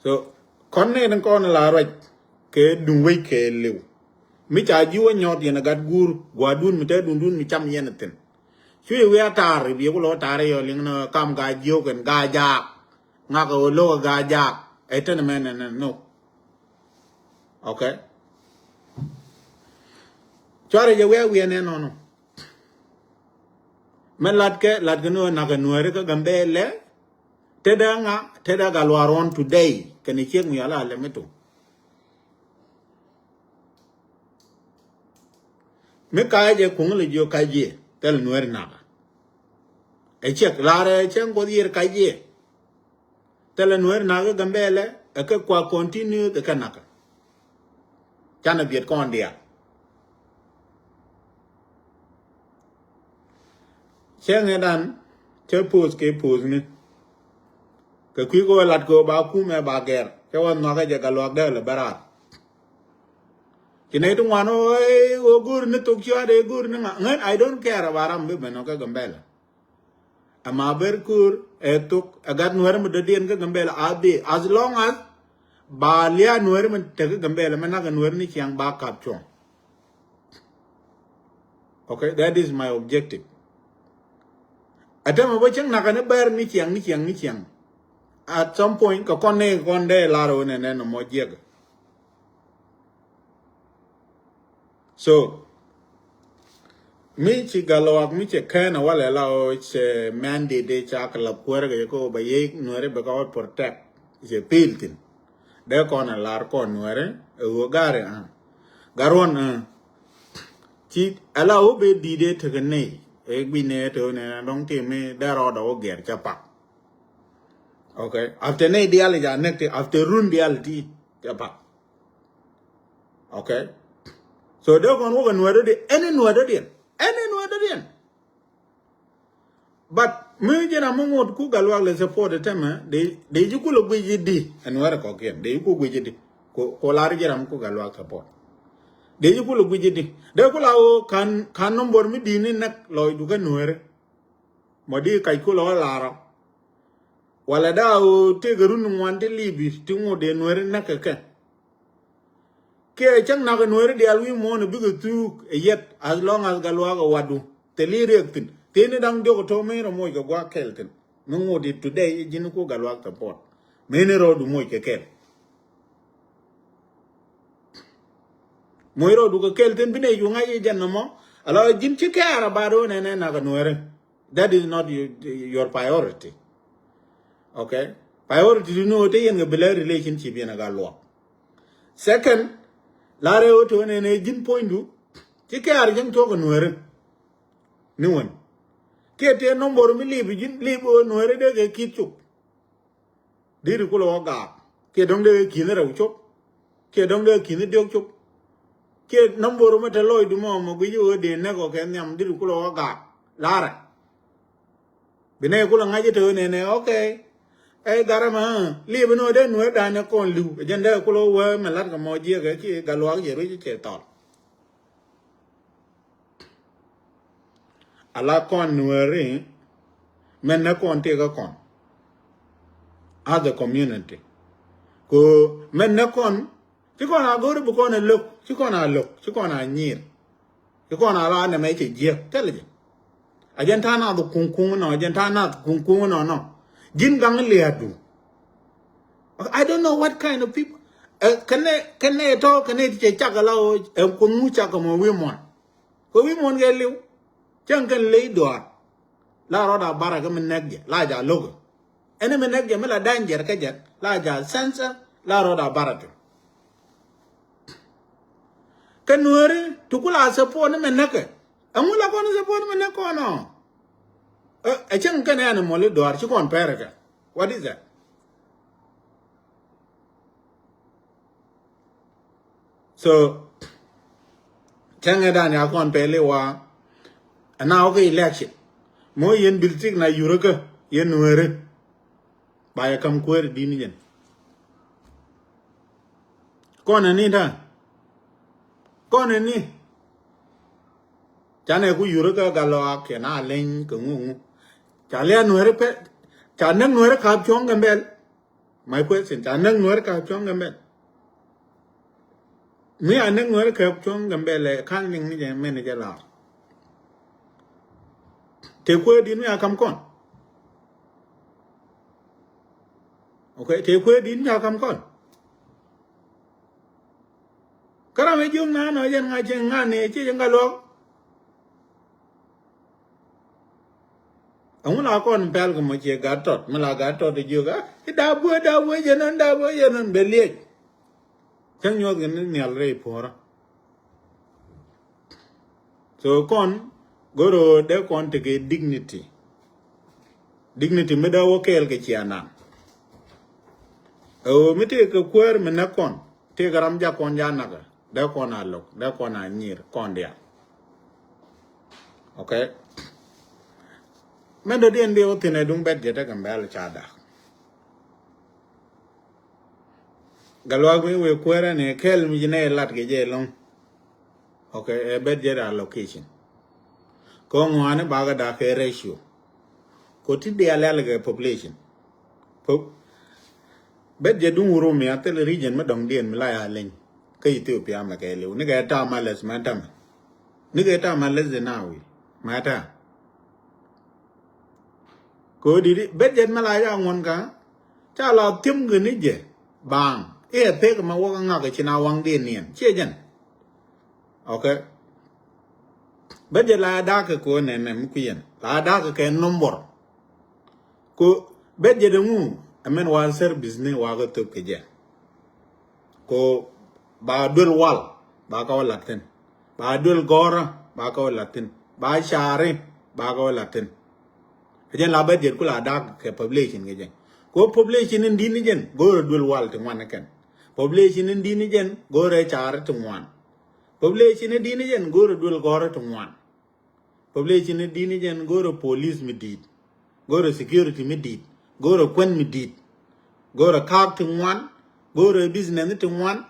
So kɔn ni ni kɔn la ruac kɛ duŋ wec kɛ liw. Mi ca ji̱ wä nyɔt yɛn a gat guur gua̱dun mi te duŋdun mi cam yɛn a thi̱n. Cuɛ wi̱i̱ a ta̱a̱r i̱ biɛ ku lo̱ ta̱a̱r i̱ yɔ liŋ ni kam gaa jiök ɛn gaa jaak. Ŋak ɛ wä lo̱k ɛ gaa jaak. Ɛ tɛn mɛn ɛn ɛn nhök. Okay. Cuarɛ jɛ wiak wiɛn ɛn nɔnɔ. Mɛ latkɛ, latkɛ ni ɣöö nakɛ Nuääri kä Gambɛlɛ. Tetdä ŋa, tetdä Gatluak Ruɔ̱n today. Kɛnɛ ciek mi yɔl a lɛ mi tok. Mi kacɛ kuŋ lɛ jiök kac jiɛ thilɛ Nuääri nakä. Ɛ ciek larɛ cäŋ Kuoth yiër kac jiɛ. Thilɛ Nuääri nakä Gambɛlɛ ɛ kɛ kua continue kɛ kɛ nakä. Canɛ biɛt kɔn diaal. Cäŋ ɛ dan cä post kɛ post ni. Kɛ kui̱ kɛ wä lat kɛ wä ba kumɛ ba gɛr cä wä nhɔakä jɛ Gatluak dee lɛ bɛ raar. Ci nɛy ti ŋuan ɣöö ɣöö go̱o̱ri ni thok ciɔaat ɛ go̱o̱ri ni ŋa ŋän I don't care about ram bi ben ɔ kä Gambɛlɛ. Ɛma ber ko̱o̱r ɛ thok ɛ gat Nuäär mi dɔ̱diɛn kä Gambɛlɛ a dhie as long as ba lia̱a̱ Nuäär mi te kä Gambɛlɛ mi nak ɛ Nuäär ni ciaŋ ba kap cuɔ̱ŋ. Okay, that is my objective. Ɛ tɛmɛ bä cäŋ nakä ni bɛr ni ciaŋ ni ciaŋ ni ciaŋ. At some point kɛ kɔn ni kɔn dee lar ɣöö nɛnɛ nɔmɔ jiɛk. So mi ci Gatluak mi cɛ kɛn a walɛ la ɣöö cɛ mandate dee ca kɛ la kuäär kɛ jɛ kä ɣöö ba yey Nuääri bɛ ka wä protect cɛ pil thin. Dee kɔn a lar kɔn Nuääri ɛ ɣöö gari a Gatluak Ruɔ̱n a ci a la ɣöö bɛ di̱i̱t dee tekɛ nɛy ɛ gui nɛy ɛ te ɣöö nɛn a dɔ̱ŋ ti mi dee rɔɔdɛ wä gɛr cɛ pak. Okay, after nɛy diaal i̱ ca näk ti after run diaal ti cɛ pak. Okay. So dee kɔn wä kɛ Nuäär dɔ̱diɛn ɛn Nuäär dɔ̱diɛn ɛn Nuäär dɔ̱diɛn. But mi jɛn a mi ŋot ku Gatluak lɛ support ɛ tɛmɛ dee ji̱ kulɛ guic ji̱ di ɛ Nuäär kɔkiɛn dee ji̱ ku guic ji̱ di. Ku lar ji̱ ram ku Gatluak support. Dee ji̱ kulɛ guic ji̱ di dee kula ɣöö kan kan number mi di ni näk lɔcdu kä Nuäär. Mɔ di kac kulɛ wä larɔ. Walɛ daa ɣöö tëëkɛ run ŋuan ti lipi ti ŋot dee Nuääri näk kɛ kɛ. Kiɛ cäŋ nakä Nuääri diaal wi̱i̱ muɔ̱ɔ̱n bikɛ thuuk ɛ yɛt as long as Gatluak ɛ watdu thil i̱ riɛk thi̱n thi̱n i̱ da̱ŋ diɔ̱k ɛ to̱ mëë rɔ moc kɛ gua̱a̱k kɛl thi̱n. Mi ŋot i̱ today i̱ ji̱n ku Gatluak support mëë ni rɔɔdu moc kɛ kɛl. Moc rɔɔdu kɛ kɛl thi̱n bi nɛy cu ŋa̱c i̱ jɛn nɔmɔ. Ala ji̱n ci kɛɛr a baat ɣöö nɛnɛ nakä Nuääri. That is not your, your priority. Okay. Priority du ni ɣöö te yɛn kɛ bi lɛ relationship yɛn a Gatluak. Second, la rɛ ɣöö te ɣöö nɛnɛ ji̱n puɔ̱nydu ci kɛɛr ji̱n tuɔk kɛ Nuääri. Ni wän kiɛ tëë number mi lip ji̱n lip ɣöö Nuääri dee kɛ ki̱th cop. Deri kulɛ wä gaak kiɛ dɔ̱ŋ dee ki̱ni rɛw cop kiɛ dɔ̱ŋ dee ki̱ni diɔ̱k cop. Kiɛ number mɛ te lɔcdu mɔ mɛ guic i̱ ɣöö dee näk ɔ kɛ nhiam deri kulɛ wä gaak. Larɛ bi nɛ kulɛ ŋa̱c i̱ te ɣöö nɛnɛ okay. Ɛ garɛ mɛ liip ni ɣöö dee Nuäär da̱a̱n ɛ kɔn li̱w ɛ jɛn dee kulɛ wä mɛ la̱t kɛ mɔ jiɛkɛ kiɛ Gatluak jɛ ruec i̱ cɛ thɔl. Ala kɔn Nuääri mɛn nɛ kɔn tëëkä kɔn as a community. Ko mɛn nɛ kɔn ci kɔn a go̱ri bi kɔn a lo̱k ci kɔn a lo̱k ci kɔn a nyiir. Ci kɔn a la nɛmɛ cɛ jiäk thilɛ jɛ. A jɛn ta̱a̱ nath kuŋkuŋ nɔ a jɛn ta̱a̱ nath kuŋkuŋ nɔ nɔ. Ji̱n gaŋ lia̱a̱du. I don't know what kind of people. Kɛnɛ kɛnɛ tɔ kɛnɛ ti cɛ cak ala ɛ kuŋ mu cak kɛ mɔ wi̱i̱ muɔ̱n. Kɛ wi̱i̱ muɔ̱n kɛ li̱w. Cäŋ kɛn ley duaar. La rɔɔd a barɛ kɛ mi nɛk jɛ la ja lo̱k. Ɛn mi nɛk jɛ mi la danger kä jɛ la ja sensor la rɔɔd a barɛ tu. Kɛ Nuääri ti ku la support ni mi nɛkɛ. Ɛŋu la kɔn support ni mi nɛk kɔn ɔ. Ɛ cäŋ kɛn ɛn mɔli duaar ci kɔn pɛrɛ kɛ. What is that? So cäŋɛ dan ya kɔn pɛli wa. Ɛna wä kä election mɔ yɛn bil tik na yurä kä yɛn Nuääri. Ba yɛ kam kueer di̱n jɛn. Kɔn ɛni ta kɔn ɛni. Canɛ ku yurä kä Gatluak kɛ na leny kɛ ŋu ŋu. Ca liak Nuääri pɛ ca näk Nuääri ka̱p cuɔ̱ŋ Gambɛl. My question, ca näk Nuääri ka̱p cuɔ̱ŋ Gambɛl? Mi a näk Nuääri ka̱p cuɔ̱ŋ Gambɛl ɛ ka̱n liŋ ni jɛ mɛn jɛ la. Te kueer di̱t mi a kam kɔn. Okay, tëë kuëë di̱t mi ca ka̱m kɔn. Kä ram ɛ jiök naan ɔ jɛn ŋa̱c cieŋ ŋa̱n ni ɛ ciec ɛn Gatluak. Ɛŋu la kɔn pɛl kɛ mɔ ciɛ gat tɔt mi la gat tɔt ɛ jiök a i̱ da̱a̱ buee da̱a̱ buee jɛ nɔn da̱a̱ buee jɛ nɔn bɛ liec. Cäŋ nyuɔth kɛ ni nhial rɛy puɔ̱rä. So kɔn go̱r ɣöö dee kɔn tekɛ dignity. Dignity mi dee wä kɛɛl kɛ cia naŋ. Ɛ ɣöö mi tëëkɛ kuäär mi näk kɔn tëëkɛ ram jak kɔn ja nakä dee kɔn a lo̱k dee kɔn a nyir kɔn diaal. Okay. Mɛn dɔ̱diɛn dee wä thi̱n ɛ duŋ bɛt jɛ tekɛ mbɛl ca dak. Gatluak mi wëë kuäärä ni kɛl mi ji̱ nɛy lat kɛ jɛ ɛlɔ̱ŋ. Okay, ɛ bɛt jɛ allocation. Kɛ ŋuani bakɛ dak kɛ ratio. Kɛ ti diaal yal kɛ population. Pop. Bɛt jɛ duŋ Oromia thil region mi dɔŋdiɛn mi la ya leny. Kä Ethiopia mɛ kɛ liw ni kɛ tam a less mɛ tamɛ. Ni kɛ tam a less than a wi̱i̱ mɛ ta. Kɛ ɣöö di̱t bɛt jɛ mi la ya ŋuɔ̱n kä ca la thi̱em kɛ ni jɛ baaŋ i̱ ɛ thek mɛ wäk ŋak ci na waŋdiɛn niɛn ciɛ jɛn. Okay. Bɛt jɛ la da̱a̱k kɛ kɛ nɛnɛ mi kuiɛn la da̱a̱k kɛ number. Ko bɛt jɛ de ŋu ɛmɛn wa service ni wa kɛ thop kɛ jɛ. Ko ba duel wal ba kɛ wä lat thin. Ba duel gɔrä ba kɛ wä lat thin. Ba cari ba kɛ wä lat thin. Ɛ jɛn la bɛt jɛ ku la da̱a̱k kɛ population kɛ jɛ. Ko population in di̱n ni jɛn go̱o̱rɛ duel wal ti ŋuan ni kɛn. Population in di̱n ni jɛn go̱o̱rɛ cari ti ŋuan. Population in di̱n ni jɛn go̱o̱rɛ duel gɔrä ti ŋuan. Population in di̱n ni jɛn go̱o̱rɛ police mi di̱i̱t. Go̱o̱rɛ security mi di̱i̱t. Go̱o̱rɛ kuän mi di̱i̱t. Go̱o̱rɛ kaak ti ŋuan. Go̱o̱rɛ business ti ŋuan.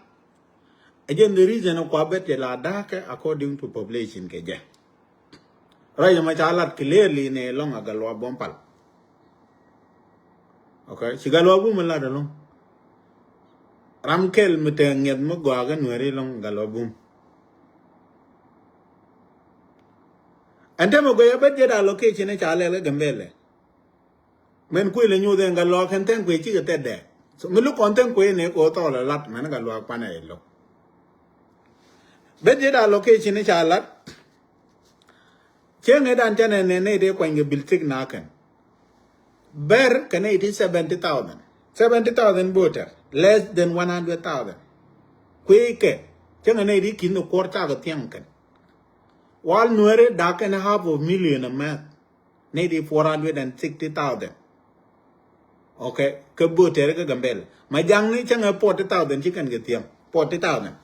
Ɛ jɛn the reason kua bɛt jɛ la da̱a̱kɛ according to population kɛ jɛ. Ruac ɛmɔ ca lat clearly ni lɔŋ a Gatluak Bum pal. Okay, ci Gatluak Bum mi lat ɛlɔŋ. Ram kɛl mi te ŋiɛth mi gɔaa kä Nuɛri lɔŋ Gatluak Bum. Ɛn tɛmɛ gɔyɛ bɛt jɛ da location ca lɛl kä Gambɛlɛ. Mɛn kuël ɛ nyuuth ɛn Gatluak kɛn thɛn kuëë cikɛ thɛt dɛ. So mi luk kɔn thɛn kuëë ni kɛ ɣöö thɔɔl ɛ lat mɛn Gatluak panɛ ɛ lo̱k. Bɛt jɛ da location ca lat. Cieŋ ëëdan cä nɛn nɛn nɛy ti kuany kɛ bil thik na kɛn. Bɛr kɛ nɛy ti seventy thousand. Seventy thousand voter, less than one hundred thousand. Kui̱ kɛ cieŋ ɛ nɛy ti ki̱n ni kuɔr cakɛ thiaŋ kɛn. Wal Nuɛri dak kɛn half of million a month. Nɛy ti four hundred and sixty thousand. Okay, kä böötɛri kä Gambɛl. Majaŋni cäŋɛ forty thousand ci kɛn kɛ thiäŋ. Forty thousand.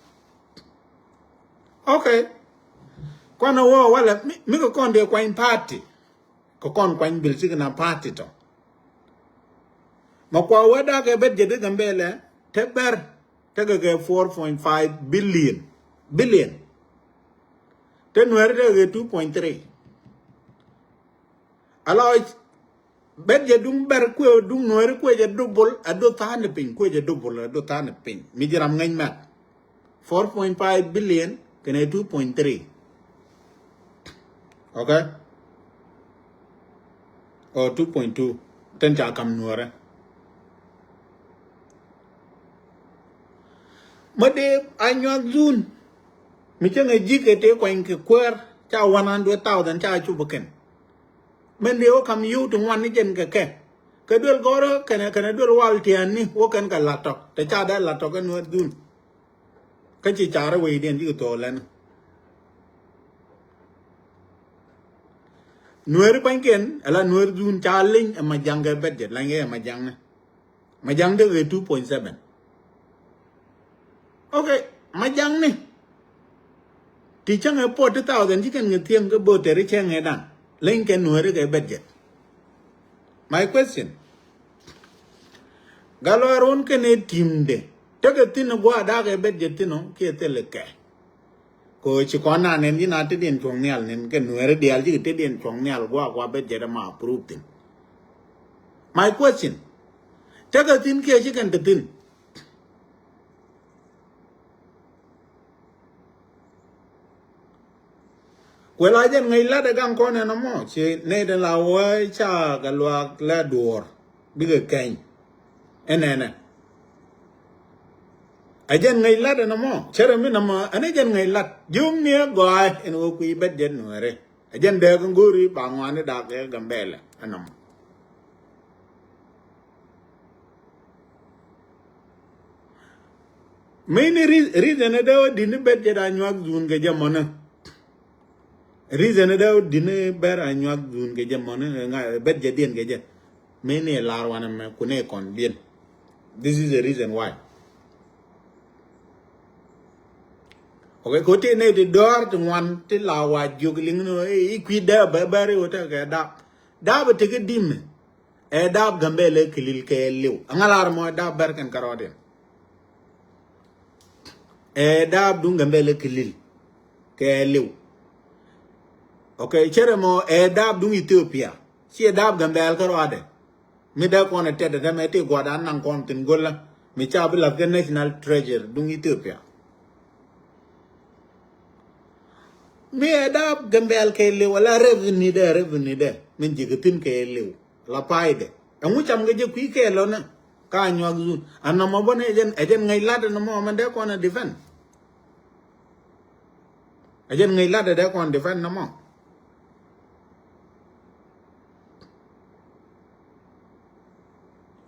Okay. Kɔn a wä walɛ mi, mi kɛ kɔn dee kuany party. Kɛ kɔn kuany bil ci kɛ na party tɔ. Ma kua wä dak kɛ bɛt jɛ di Gambɛl ɛ te bɛr te kɛ kɛ four point five billion. Billion. Te Nuɛri te kɛ kɛ two point three. Alɔc bɛt jɛ duŋ bɛr kuɛ duŋ Nuɛri kuɛ jɛ dubul a do tha̱a̱n piny kuɛ jɛ dubul a do tha̱a̱n piny mi ji̱ ram ŋäc mɛt. Four point five billion kɛnɛ two point three. Okay. Or two point two. Tɛn ca kam Nuɛri. Mä dee a nyuath dhun mi cäŋ ɛ ji̱ kɛ tëë kuany kɛ kuäär ca one hundred thousand ca cop kɛn. Mɛn dee wä kam yio̱w ti ŋuan ni jɛn kɛ kɛ kɛ duel gɔrä kɛnɛ kɛnɛ duel wal tiɛɛn ni wä kɛn kɛ lat tɔk te ca dee lat tɔk kɛ nuɛth dhun. Kä ci carä wecdiɛn cikɛ thuɔɔk lɛn. Nueeri pa̱nykiɛn ala nueeri dhun ca leny ɛ Majaŋ kɛ bɛt jɛ lany kɛ ɛ Majaŋni. Majaŋ dee kɛ two point seven. Okay, Majaŋni. Ti cäŋ ɛ forty thousand ci kɛn kɛ thiäŋ kä böötɛri cäŋ ɛ dan leny kɛ nueeri kɛ bɛt jɛ. My question. Gatluak Run kɛn ɛ timdɛ tekɛ thi̱n ɛ gua̱a̱ da̱a̱k ɛ bɛt jɛ thi̱n ɔ kiɛ thil ɛ kɛ. Kɛ ɣöö ci kɔn na nɛn ji̱ na tetdiɛn cuɔ̱ŋ nhial nɛn kɛ nueeri diaal cikɛ tetdiɛn cuɔ̱ŋ nhial gua̱a̱ gua̱a̱ bɛt jɛ dɛ ma approve thi̱n. My question. Tekɛ thi̱n kiɛ ci kɛn te thi̱n. Kuɛ la jɛn ŋäc lat ɛ gaŋ kɔn ɛn ɛmɔ ci nɛy den la wä ca Gatluak lɛ duɔ̱ɔ̱r bikɛ kɛny. Ɛnɛnɛ. Ɛ jɛn ŋäc lat ɛn ɛmɔ. Cärɛ mi nɔmɔ ɛn ɛ jɛn ŋäc lat. Jiök ni ɛ gɔaaɛ ɛn ɣöö kui̱ bɛt jɛn nuɛɛri. Ɛ jɛn dee kɛ go̱o̱ri ba ŋuani dak kɛ Gambɛlɛ ɛn ɛmɔ. Mini reason ɛ dee wä di̱t ni bɛt jɛ da nyuak dhun kɛ jɛ mɔnä. Reason ɛ dee wä di̱t ni bɛt a nyuak dhun kɛ jɛ mɔnä, ŋa bɛt jɛ diɛn kɛ jɛ. Mini lar wanɛ mɛ kunɛ kɔn diɛn. This is the reason why. Okay, ko ti ne ti dɔr ti ŋuan ti la wa jiök liŋ ni, eh, i kui̱ dee bɛ bɛri wä tekɛ dap. Dap ti kɛ di̱mɛ. Ɛ dap Gambɛlɛ kilil kɛ liw. Aŋa lar mɔ ɛ dap bɛr kɛn kärɔɔdiɛn. Ɛ dap duŋ Gambɛlɛ kilil kɛ liw. Okay, cärɛ mɔ ɛ dap duŋ Ethiopia. Ci ɛ dap Gambɛl kärɔɔdɛ. Mi dee kɔn ɛ tɛt ɛ tɛmɛ ti guadan naŋ kɔn thin go̱lä. Mi ca bi lath kɛ national treasure duŋ Ethiopia. Mi ɛ dap Gambɛl kɛ liw wala revenue dɛ, revenue dɛ. Min ji̱ kɛ thin kɛ liw. La paydɛ. Ɛŋu cam kɛ jɛ kui̱ kɛɛl ɔ nɛ. Ka nyuak dhun. Anɔmɔ bä ni ɛ jɛn, ɛ jɛn ŋäc lat ɛn ɛmɔ mɛn dee kɔn ɛ defend. Ɛ jɛn ŋäc lat ɛ dee kɔn defend ɛn ɛmɔ.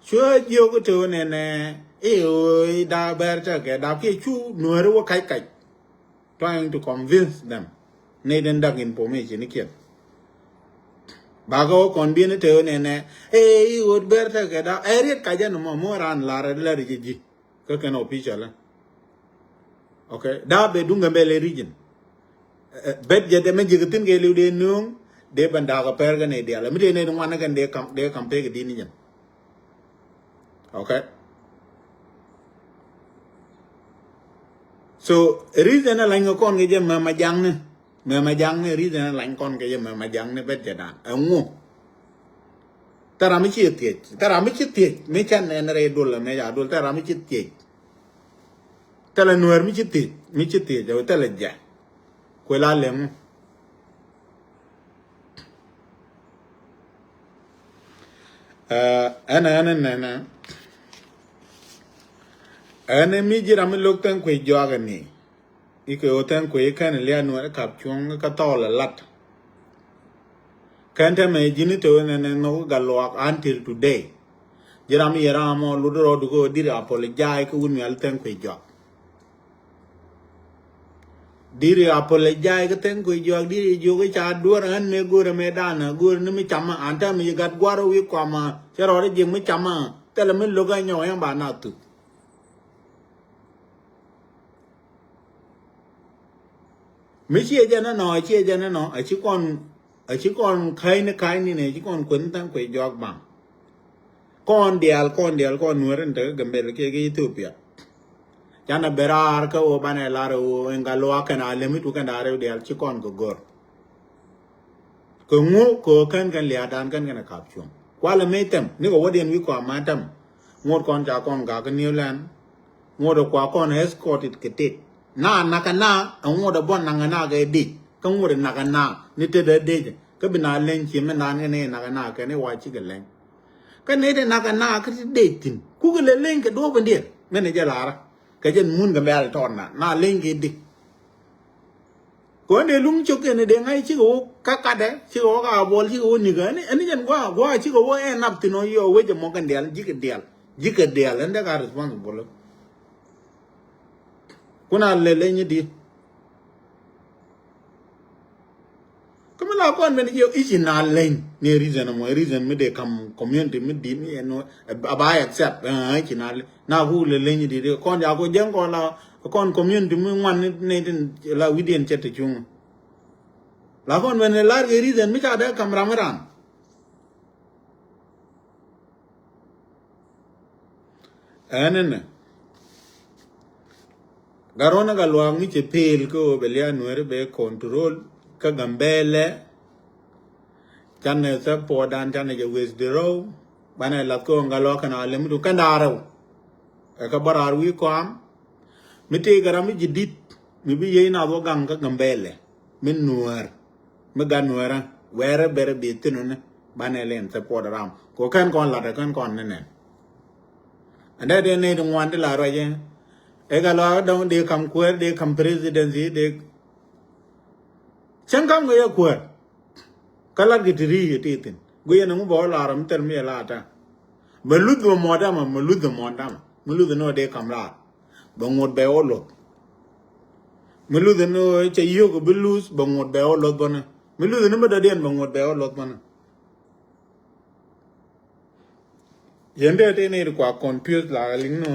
Cuɛ jiök ite wä nɛnɛ i̱ ɣöö i̱ da̱a̱ bɛr tekɛ dap kiɛ cu nuääri wä kac kac. Trying to convince them. Ni den dak information ikiɛn. Bakɛ wä kɔn bieni te wä nɛnɛ. Ee i̱ ɣöö bɛr tekɛ dap ɛ riet kac ɛn mɔ mɔ ran lar ɛ lar ji̱ ji̱. Kä kɛn official ɛ. Okay. Dap bɛ duŋ Gambɛlɛ region. Ɛ, ɛ, bɛt jɛ dee mɛ ji̱ kɛ thi̱n kɛ liw dee nööŋ dee bɛn da̱a̱k ɛ pɛr kɛ nɛy diaal. Ɛ mi dee nɛy di ŋuan kɛn dee kam, dee kam pek kɛ di̱t ni jɛn. Okay. So reason ɛ lany kɛ kɔn kɛ jɛ mɛ ma jaŋni. Mɛ ma jaŋni reason ɛ lany kɔn kɛ jɛ mɛ ma jaŋni bɛt jɛ dan. Ɛŋu. Thɛra mi ci thiec. Thɛra mi ci thiec. Mi can ɛn rɛy dol ɛmɛ ca dol. Thɛra mi ci thiec. Thilɛ nuɛɛr mi ci thiec. Mi ci thiec. Ɛ thilɛ jɛ. Kuɛ la lɛŋu. Ɛ, ɛn, ɛn, ɛn, ɛn, ɛn. Ɛn mi ji̱ ram mi lo̱k thɛn kuec jɔak ɛn ni. Ikɛ ɣöö thɛn kuec ikɛn lia̱a̱ nuɛɛr kap cuɔ̱ŋ kä thɔɔl ɛ lat. Kɛn tɛmɛ ji̱n i̱ te ɣöö nɛn ɛ nhɔk i̱ Gatluak until today. Ji̱ ram i̱ yɛ ram ɔ lut rɔɔdu kä ɣöö diri apologize kä wut mial thɛn kuec jɔak. Diri apologize kä thɛn kuec jɔak diri jiök i̱ ca duɔ̱r ɣän mëë go̱o̱rɛ mëë danɛ go̱o̱rɛ ni mi camä an tɛmɛ yi gat gua̱r wi̱i̱ kɔamä cɛ rɔɔdɛ ji̱ mi camä thilɛ mi lo̱k ɛ nyɔk ɛn ba na thuth. Mi ciɛ jɛn ɛnɔ, ciɛ jɛn ɛnɔ, a ci kɔn, a ci kɔn ka̱cni ka̱cni nɛ, ci kɔn kueth ni tha̱a̱ŋ kuec jɔak baŋ. Kɔn diaal, kɔn diaal, kɔn nueeri ni te kä Gambɛl kiɛ kä Ethiopia. Canɛ ben raar kä ɣöö banɛ lar ɣöö ɛn Gatluak kɛn a lemi tu kɛn da̱a̱ rɛw diaal ci kɔn kɛ gör. Kɛ ŋu kɛ ɣöö kɛn kɛn lia̱a̱dan kɛn kɛn a kap cuɔ̱ŋ. Kualɛ mëë thɛm, ni kɛ wädiɛn wi̱i̱ kɔam ma thɛm. Ŋot kɔn ca kɔn gak kä New Land. Ŋot ɛ kua kɔn escorted kɛ tet. Na nakɛ na, ɛ ŋot ɛ bɔ nakɛ na kɛ dec. Kä ŋot ɛ nakɛ na, ni tet ɛ dec. Kä bi na leny ci mi nan kɛ ni nakɛ na kɛ ni wa cikɛ leny. Kä ni ti nakɛ na kä ti dec thin. Kukɛ lɛ leny kɛ duɔ̱p in diɛn. Mɛn ɛ jɛ lara. Kɛ jɛn mun kɛ mɛl tɔn na. Na leny kɛ dec. Kɔn dee luŋ cok kɛn dee ŋa̱c cikɛ wä kakatdɛ, cikɛ wä ka buɔl, cikɛ wä nikä. Ɛn, ɛn jɛn gua̱a̱, gua̱a̱ cikɛ wä ɛn nap thin ɔ yɔ wecɛ mɔ kɛn diaal, ji̱ kɛ diaal, ji̱ kɛ diaal, ɛn dee ka responsible. Kun a lɛ leny di. Kä mi la kɔn ben jiɛ i̱ ci na leny ni reason mɔ, reason mi dee kam community mi di mi ɛn a ba accept, eh, i̱ ci na leny. Na ku lɛ leny di di kɔn ja ku jɛn kɔn la kɔn community mi ŋuan ni, ni tin la wi̱diɛn cɛ ti cuŋ. La kɔn ben lar kɛ reason mi ca dee kam ram ran. Ɛn ɛn nɛ. Gat ruɔ̱n ɛ Gatluak mi cɛ pel kä ɣöö bɛ lia̱a̱ nueeri bɛ control kä Gambɛlɛ. Canɛ support dan canɛ jɛ withdraw. Banɛ lath kä ɣöö Gatluak kɛn a lem mi tu kɛn da̱a̱ rɛw. Ɛ kä bä raar wi̱i̱ kɔam. Mi tëëkɛ ram mi ji̱ di̱t mi bi yiey nath wä gaŋ kä Gambɛlɛ. Mi nuäär. Mi gat nuäärä. Wɛɛrä berɛ bi thi̱n wä ni. Banɛ lɛ in support ram. Kɛ ɣöö kɛn kɔn la̱t ɛ kɛn kɔn ni nɛn. Ɛn dee dee nɛy ti ŋuan ti la ruacɛ. Ɛ ka lɔ dɔŋ dee kam kuäär, dee kam presidency, dee cäŋ kam kɛ yɛ kuäär. Kä lat kɛ ti ri yɛ ti thin guiyɛ ni ŋu bɛ wä lar mi thil mi yɛ la ta. Mɛ luth mɛ mɔt ama, mɛ luth mɛ mɔt ama, mɛ luth ni wä dee kam lar. Bɛ ŋut bɛ wä luth. Mɛ luth ni wä cɛ yio̱k bi luth bɛ ŋut bɛ wä luth bä ni. Mɛ luth ni mɛ dɔ̱diɛn bɛ ŋut bɛ wä luth bä ni. Yɛn dee ti ni kua confuse la liŋ nɔ.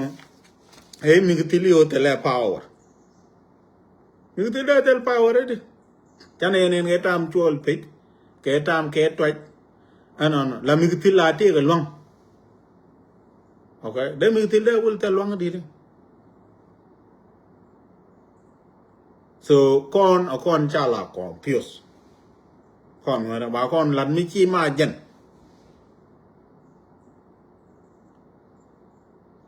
Ɛ mi ki thil yo thilɛ power. Mi ki thil dee thil power di. Canɛ yɛn in kɛ tam cuɔl pec kɛ tam kɛ tuac. Ɛnɔnɔ la mi ki thil la ti kɛ luaŋ. Okay, dee mi ki thil dee wul thil luaŋ di di. So kɔn a kɔn ca la confuse. Kɔn ŋuɛrɛ ba kɔn lat mi ci ma jɛn.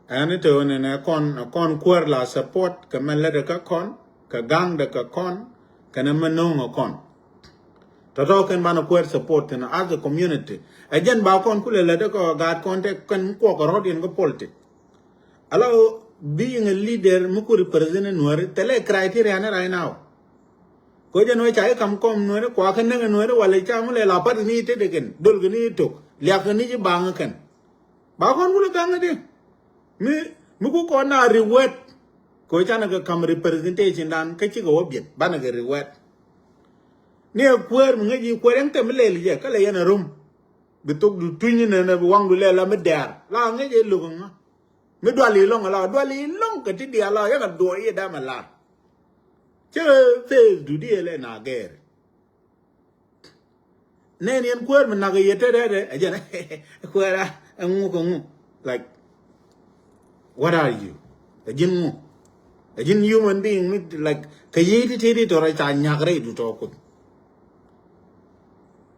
Ɛn ite wen ɛn ɛ kɔn, ɛ kɔn kuäär la support kɛ mɛ lät ɛ kä kɔn kɛ gaŋdɛ kɛ kɔn kɛnɛ mɛ no̱o̱ŋ ɛ kɔn. Tɔtɔ kɛn banɛ kuäär support thin as a community. Ɛ jɛn ba kɔn kulɛ lät ɛ kɔ gaat kɔn te kɛn kuɔk ɛ rɔ̱t in kä politic. Ala being a leader mi ku represent nuäri thilɛ criteria ni right now. Ko jɛ nuɛ ca i kam kɔm nuɛri kua kɛ näk nuɛri walɛ ca mi lɛ la pat ni te de kɛn dol kɛ ni tok liak kɛ ni ci baŋ kɛn. Ba kɔn wulɛ gaŋ di mi mi ku kɔn na reward. Ko canɛ kɛ kam representation dan kä cikɛ wä biɛt banɛ kɛ reward. Ni ɛ kuäär mi ŋäc yi kuäär ɛn te mi lɛl jɛ kä lɛ yɛn a rum. Bi thok du tuny ni nɛ bi waŋ du lɛ la mi dɛɛr la ŋäc ɛ lok ŋa. Mi dual iloŋ ala dual iloŋ kɛ ti dial la yɛn a duɔy iɛ dam a lar. Cɛ face du diɛ lɛ na gɛɛr. Nɛn yɛn kuäär mi nak yɛ te dee dee a jɛn kuäär a ŋu kɛ ŋu. Like what are you? A ji̱n ŋu? A ji̱n human being mi like kɛ yiey ti ti di tɔrɔ ca nyak rɛy du tɔ kuth.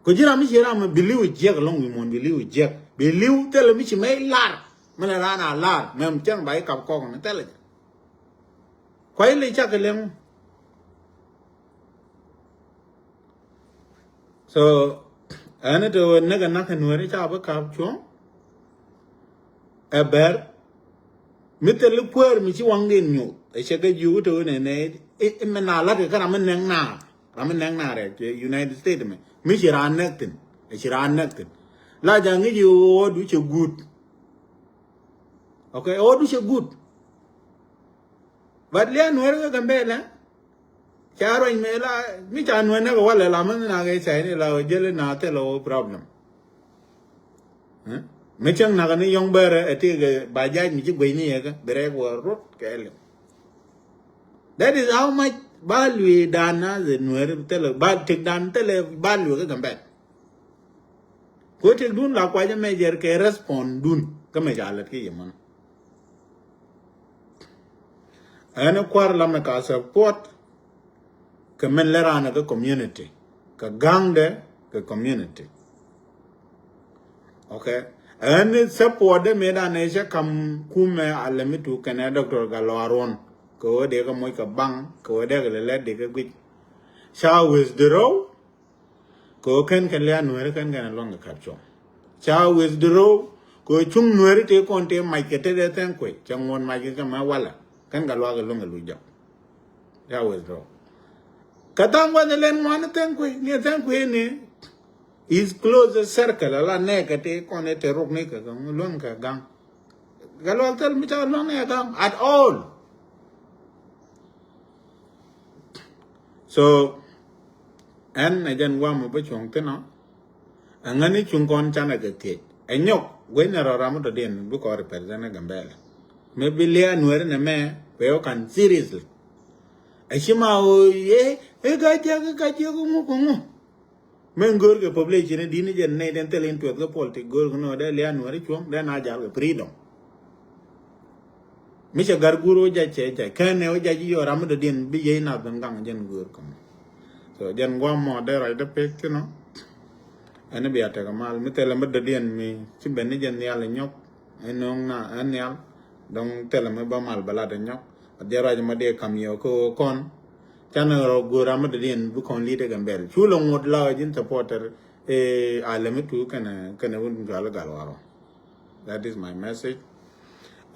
Kɛ ji̱ ram mi ci ram mi bi li̱w jiɛk lɔŋ wi̱i̱ muɔ̱n bi li̱w jiɛk bi li̱w thilɛ mi ci mɛ lar. Mi lɛ ran a lar mɛm cäŋ ba i̱ kap kɔk ni thilɛ jɛ. Kuay li cak kɛ lɛŋ. So ɛn ite wä näk ɛ nak kɛ nuɛri ca bi kap cuɔ̱ŋ. Ɛ bɛr mi thil kuäär mi ci waŋ din nyuuth ɛ cɛ kɛ jiök ite wä nɛ nɛ. Imɛ na lat kɛ kä ram mi nɛŋ naar ram mi nɛŋ naar ɛ United States mɛ mi ci raan nɛk thin ɛ ci raan nɛk thin. La ja̱ ŋi̱c i̱ ɣöö du cɛ guut. Okay, ɣöö du cɛ guut. But lian nuɛr kɛ Gambɛla. Ca ruac mɛ la mi ca nuɛn nɛ kɛ walɛ la mi na kɛ ca ni la jeli na thil ɔ problem. Mi cäŋ nak ni yɔŋ bɛrɛ ɛ ti kɛ ba jac mi ci guec ni yɛ kɛ bi rɛk wä rot kɛ ɛlɛ. That is how much ba luee dan na the nuɛr thil ba tik dan thil ba luee kɛ Gambɛla. Ko tik dun la kuacä mɛ jɛr kɛ respond dun kä mɛ ca lät kɛ yɛ mɔn. Ɛn kuar la mɛ ka support kɛ mɛn lɛ ran kɛ community kɛ gaŋdɛ kɛ community. Okay. Ɛn support dɛ mɛ dan ɛ cɛ kam kumɛ alɛ mi tu kɛnɛ Doctor Gatluak Ruɔn kɛ wä dee kɛ moc kɛ baŋ kɛ wä dee kɛ lɛ lɛt dee kɛ guic. Ca withdraw. Kɛ ɣöö kɛn kɛn lia̱a̱ nueeri kɛn kɛn luaŋ kɛ kap cuɔ̱ŋ. Ca withdraw kɛ ɣöö cuŋ nueeri tëë kɔn tëë mac kɛ tetdɛ Thɛŋ Kuëë cɛ ŋuɔ̱t mac kɛ kɛ mɛ walɛ kɛn kɛ luaak kɛ luäŋ kɛ luc jɔk. Ca withdraw. Kɛ tha̱a̱ŋ gua̱th ilɛn ŋuan ni Thɛŋ Kuëë ni Thɛŋ Kuëë ni is close circle ala nɛɛkɛ tëë kɔn ëë te ruk ni kɛ kɛ luäŋ kɛ gaŋ. Gatluak thil mi ca luaŋ ni ɛ gaŋ at all. So ɛn ɛ jɛn guam ɔ bä cuɔ̱ŋ thin ɔ. Ɛŋäni cuŋ kɔn canɛ kɛ thiec ɛ nyɔk guecnɛ rɔ ram mi tɔ̱diɛn bi kɔn represent ɛ Gambɛla. Mëë bi lia̱a̱ nueeri nɛ mɛ kuɛ ɔ kan seriously. Ɛ ci ma ɣöö yee ɛ ka jiäk ɛ ka jiäk ŋu kɛ ŋu. Mɛn go̱o̱r kɛ population di̱n jɛn nɛy den thil in tuɛth kä politik go̱o̱r kɛ nɔ dee lia̱a̱ nueeri cuɔ̱ŋ dee na jal kɛ freedom. Mi cɛ gar guur wä jac cɛ jac kɛn ɛ wä jac yɔ ram mi dɔ̱diɛn bi yey nath ben gaŋ jɛn go̱o̱r kɔn. So jɛn guam mɔ dee rɔc dee pek thin ɔ. Ɛn bia tekɛ mal mi thilɛ mi dɔ̱diɛn mi ci ben ni jɛn nhial ɛ nyɔk. Ɛn no̱o̱ŋ na ɛn nhial dɔ̱ŋ thilɛ mi bä mal bɛ lat ɛ nyɔk. Ɛ jɛ ruac mɔ dee kam yɛ kä ɣöö kɔn. Canɛ rɔ go̱o̱r ram mi dɔ̱diɛn bi kɔn li̱t ɛ Gambɛl cu lɛ ŋot la ɣä ji̱n supporter. Ɛ alɛ mi tuuk kɛnɛ kɛnɛ wun jual gal warɔ. That is my message.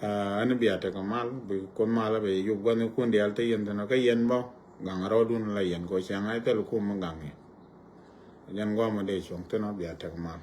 Ɛn bia tekɛ mal bi Kuoth mal bɛ yop gua̱thnikun diaal te yɛn thin ɔ kä yɛn bä gaŋ rɔɔdun la yɛn kɛ cɛŋ a thil kum mi gaŋ yɛ. Yɛn guamɔ dee cuɔ̱ŋ thin ɔ bia tekɛ mal.